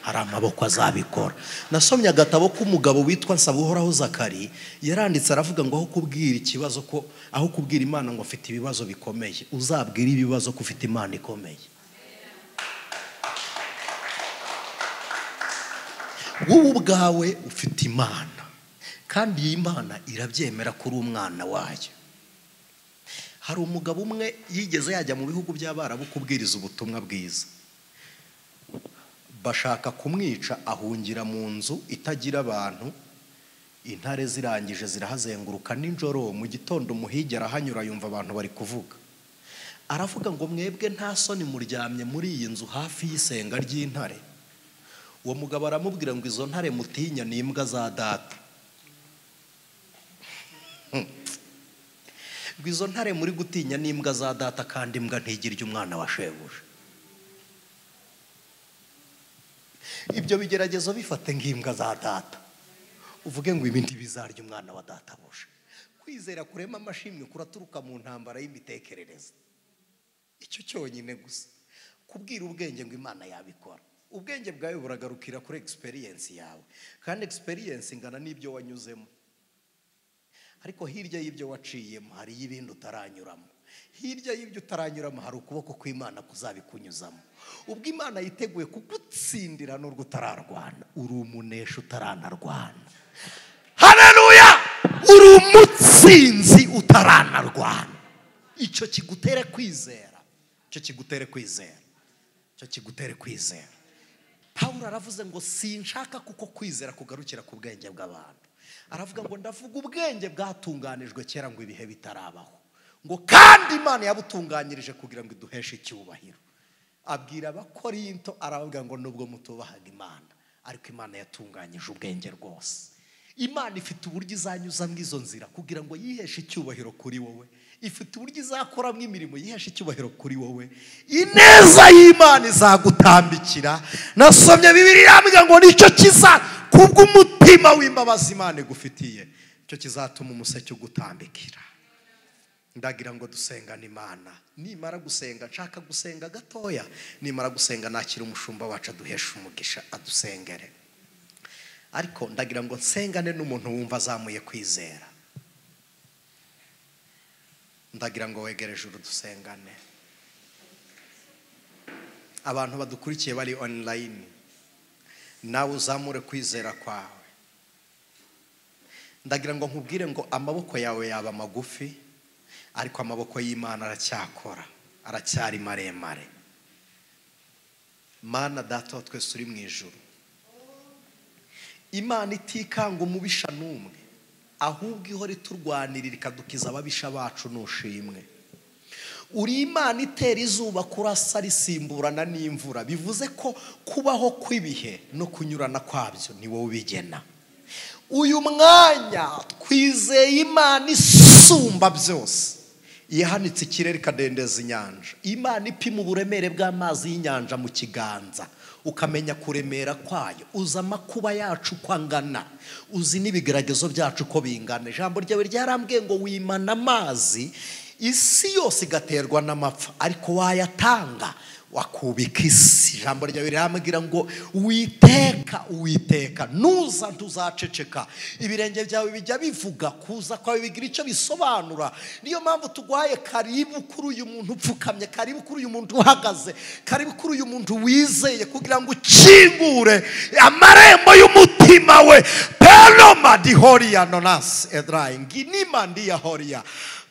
hari amaboko azabikora. Nasomye agatabo k'umugabo witwa Nsabuhoraho Zakari, yaranditse aravuga ngo aho kubwira ikibazo ko, aho kubwira Imana ngo afite ibibazo bikomeye, uzabwira ibibazo ko ufite Imana ikomeye. Wowe ubwawe ufite Imana, kandi iyi Imana irabyemera kuri umwana wayo. Hari umugabo umwe yigeze yajya mu bihugu by'Abarabu kubwiriza ubutumwa bwiza, bashaka kumwica, ahungira mu nzu itagira abantu. Intare zirangije zirahazenguruka nijoro, mu gitondo umuhigi arahanyura yumva abantu bari kuvuga. Aravuga ngo mwebwe nta soni muryamye muri iyi nzu hafi y'isenga ry'intare? Uwo mugabo aramubwira ngo izo ntare mutinya ni imbwa za data. Ngo izo ntare muri gutinya ni imbwa za data, kandi imbwa ntigirya umwana wa shebuja. Ibyo bigeragezo bifate nk'imbwa za data, uvuge ngo ibi ntibizarya umwana wa databuja. Kwizera kurema amashimwe kuraturuka mu ntambara y'imitekerereze. Icyo cyonyine gusa, kubwira ubwenge ngo Imana yabikora. Ubwenge bwawe buragarukira kuri experience yawe, kandi experience ingana n'ibyo wanyuzemo. Ariko hirya y'ibyo waciyemo hari ibindi utaranyuramo, hirya y'ibyo utaranyuramo hari ukuboko kw'Imana kuzabikunyuzamo. Ubwo Imana yiteguye kugutsindira n'urwo utararwana, uri umunesha utaranarwana. Haleluya! Uri umutsinzi utaranarwana. Icyo kigutere kwizera, icyo kigutere kwizera, icyo kigutere kwizera. Pawulo aravuze ngo sinshaka kuko kwizera kugarukira ku bwenge bw'abantu. Aravuga ngo ndavuga ubwenge bwatunganijwe kera ngo ibihe bitarabaho, ngo kandi Imana yabutunganyirije kugira ngo iduheshe icyubahiro. Abwira Abakorinto arababwira ngo nubwo mutubahaga Imana, ariko Imana yatunganyije ubwenge rwose. Imana ifite uburyo izanyuzamo izo nzira kugira ngo yiheshe icyubahiro kuri wowe. Ifite uburyo izakoramo imirimo yiheshe icyubahiro kuri wowe. Ineza y'Imana izagutambikira. Nasomye Bibiliya irambwira ngo nicyo kiza kubw'umutima w'imbabazi Imana igufitiye, nicyo kizatuma umuseke ugutambikira. Ndagira ngo dusengane Imana. Nimara gusenga, nshaka gusenga gatoya, nimara gusenga nakira umushumba wacu aduhesha umugisha adusengere. Ariko ndagira ngo nsengane n'umuntu wumva azamuye kwizera. Ndagira ngo wegereje urudusengane. Abantu badukurikiye bari online, nawe uzamure kwizera kwawe. Ndagira ngo nkubwire ngo amaboko yawe yaba magufi, ariko amaboko y'Imana aracyakora, aracyari maremare. Mana Data wa twese uri mu ijuru, Imana itikanga umubisha n'umwe, ahubwo ihora iturwanirira ikadukiza ababisha bacu, nushimwe. Uri Imana itera izuba kurasa risimburana n'imvura, bivuze ko kubaho kw'ibihe no kunyurana kwabyo ni wowe ubigena. Uyu mwanya twizeye Imana isumba byose, ihanitse ikirere ikadendeza inyanja. Imana ipima uburemere bw'amazi y'inyanja mu kiganza, ukamenya kuremera kwayo. Uzi amakuba yacu uko angana, uzi n'ibigeragezo byacu uko bingana. Ijambo ryawe ryarambwiye ngo wimana amazi, isi yose igaterwa n'amapfa, ariko wayatanga wakubika isi. Ijambo ryawe rirambwira ngo Uwiteka, Uwiteka, nuza ntuzaceceka. Ibirenge byawe bijya bivuga, kuza kwawe bigira icyo bisobanura. Niyo mpamvu tuguhaye karibu kuri uyu muntu upfukamye, karibu kuri uyu muntu uhagaze, karibu kuri uyu muntu wizeye, kugira ngo ukingure amarembo y'umutima we. Peloma di horia nonas edrai nginima ndiya horia.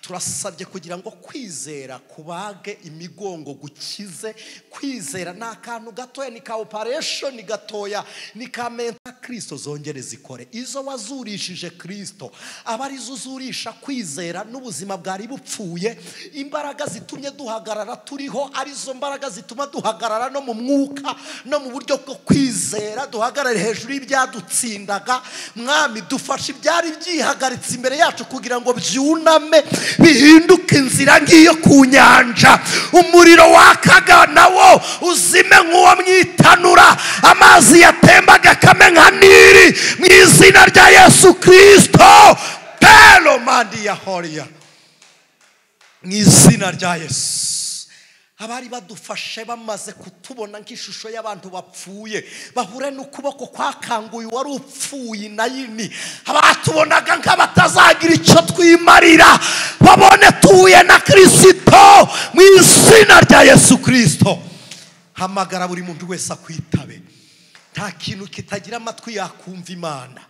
Turasabye kugira ngo kwizera kubage imigongo gukize. Kwizera ni akantu gatoya, ni ka operation gatoya, ni ka menta Kristo zongere zikore. Izo wazurishije Kristo aba arizo uzurisha kwizera, n'ubuzima bwari bupfuye. Imbaraga zitumye duhagarara turiho arizo mbaraga zituma duhagarara no mu mwuka no mu buryo bwo kwizera, duhagarare hejuru y'ibyadutsindaga. Mwami, dufashe ibyari byihagaritse imbere yacu kugira ngo byuname bihinduke inzira ngiyo ku nyanja. Umuriro wakaga nawo uzime nk'uwo mwitanura, amazi yatembaga akame nka Nili, mu izina rya Yesu Kristo. Pelo mandi ya horia, mu izina rya Yesu. Abari badufashe bamaze kutubona nk'ishusho y'abantu bapfuye, bahure n'ukuboko kwakanguye wari upfuye nayini. Abatubonaga nk'abatazagira icyo twimarira, babone tuye na Kristo, mu izina rya Yesu Kristo. Hamagara buri muntu wese akwitabe. Nta kintu kitagira amatwi yakumva Imana.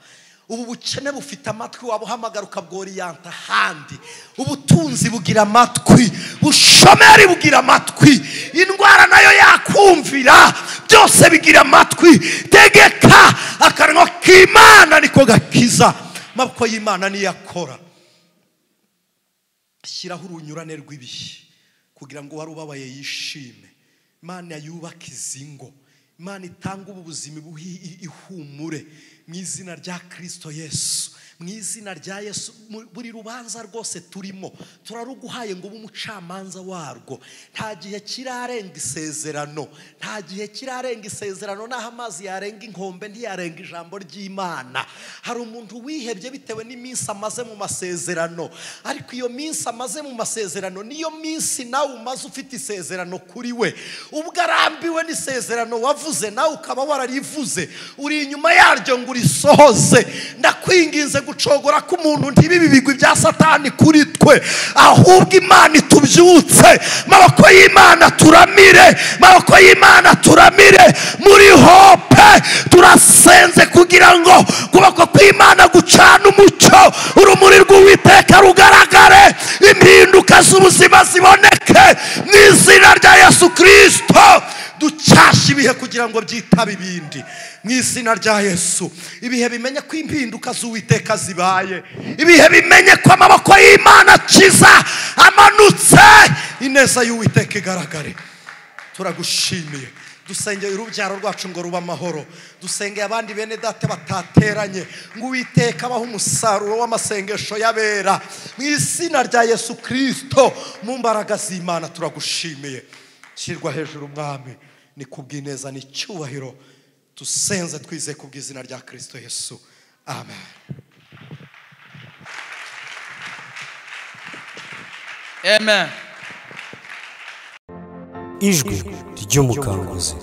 Ubu bukene bufite amatwi, wabuhamagara ukabworiyanta ahandi. Ubutunzi bugira amatwi, bushomeri bugira amatwi, indwara nayo yakumvira, byose bigira amatwi. Tegeka akanwa k'Imana niko gakiza, amaboko y'Imana niyo akora. Shyiraho urunyurane rw'ibihe kugira ngo uwari ubabaye yishime. Imana yubaka izi ngo, Imana itanga ubu buzima ihumure mu izina rya Kristo Yesu. Mu izina rya Yesu, buri rubanza rwose turimo turaruguhaye ngo ube umucamanza warwo. Nta gihe kirarenga isezerano, nta gihe kirarenga isezerano. Naho amazi yarenga inkombe ntiyarenga ijambo ry'Imana. Hari umuntu wihebye bitewe n'iminsi amaze mu masezerano, ariko iyo minsi amaze mu masezerano niyo minsi nawe umaze ufite isezerano kuri we. Ubwo arambiwe n'isezerano wavuze, nawe ukaba wararivuze, uri inyuma yaryo ngo urisohoze. Ndakwinginze gucogora k'umuntu ntibibe ibigwi bya Satani kuri twe, ahubwo Imana itubyutse. Maboko y'Imana turamire, maboko y'Imana turamire muri hope. Turasenze kugira ngo kuboko kw'Imana gucana umucyo, urumuri rw'Uwiteka rugaragare, impinduka z'ubuzima ziboneke mu izina rya Yesu Kristo. Ducyashe ibihe kugira ngo byitabe ibindi mu izina rya Yesu. Ibihe bimenye ko impinduka z'Uwiteka zibaye, ibihe bimenye ko amaboko y'Imana akiza amanutse, ineza y'Uwiteka igaragare. Turagushimiye. Dusengeye urubyaro rwacu ngo rube amahoro. Dusengeye abandi bene data batateranye ngo Uwiteka abahe umusaruro w'amasengesho y'abera mu izina rya Yesu Kristo. Mu mbaraga z'Imana turagushimiye. Shyirwa hejuru Mwami, ni kubw'ineza n'icyubahiro dusenze twizeye kubw'izina rya Kristo Yesu. Amen. Amen. Ijwi ry'umukanguzi.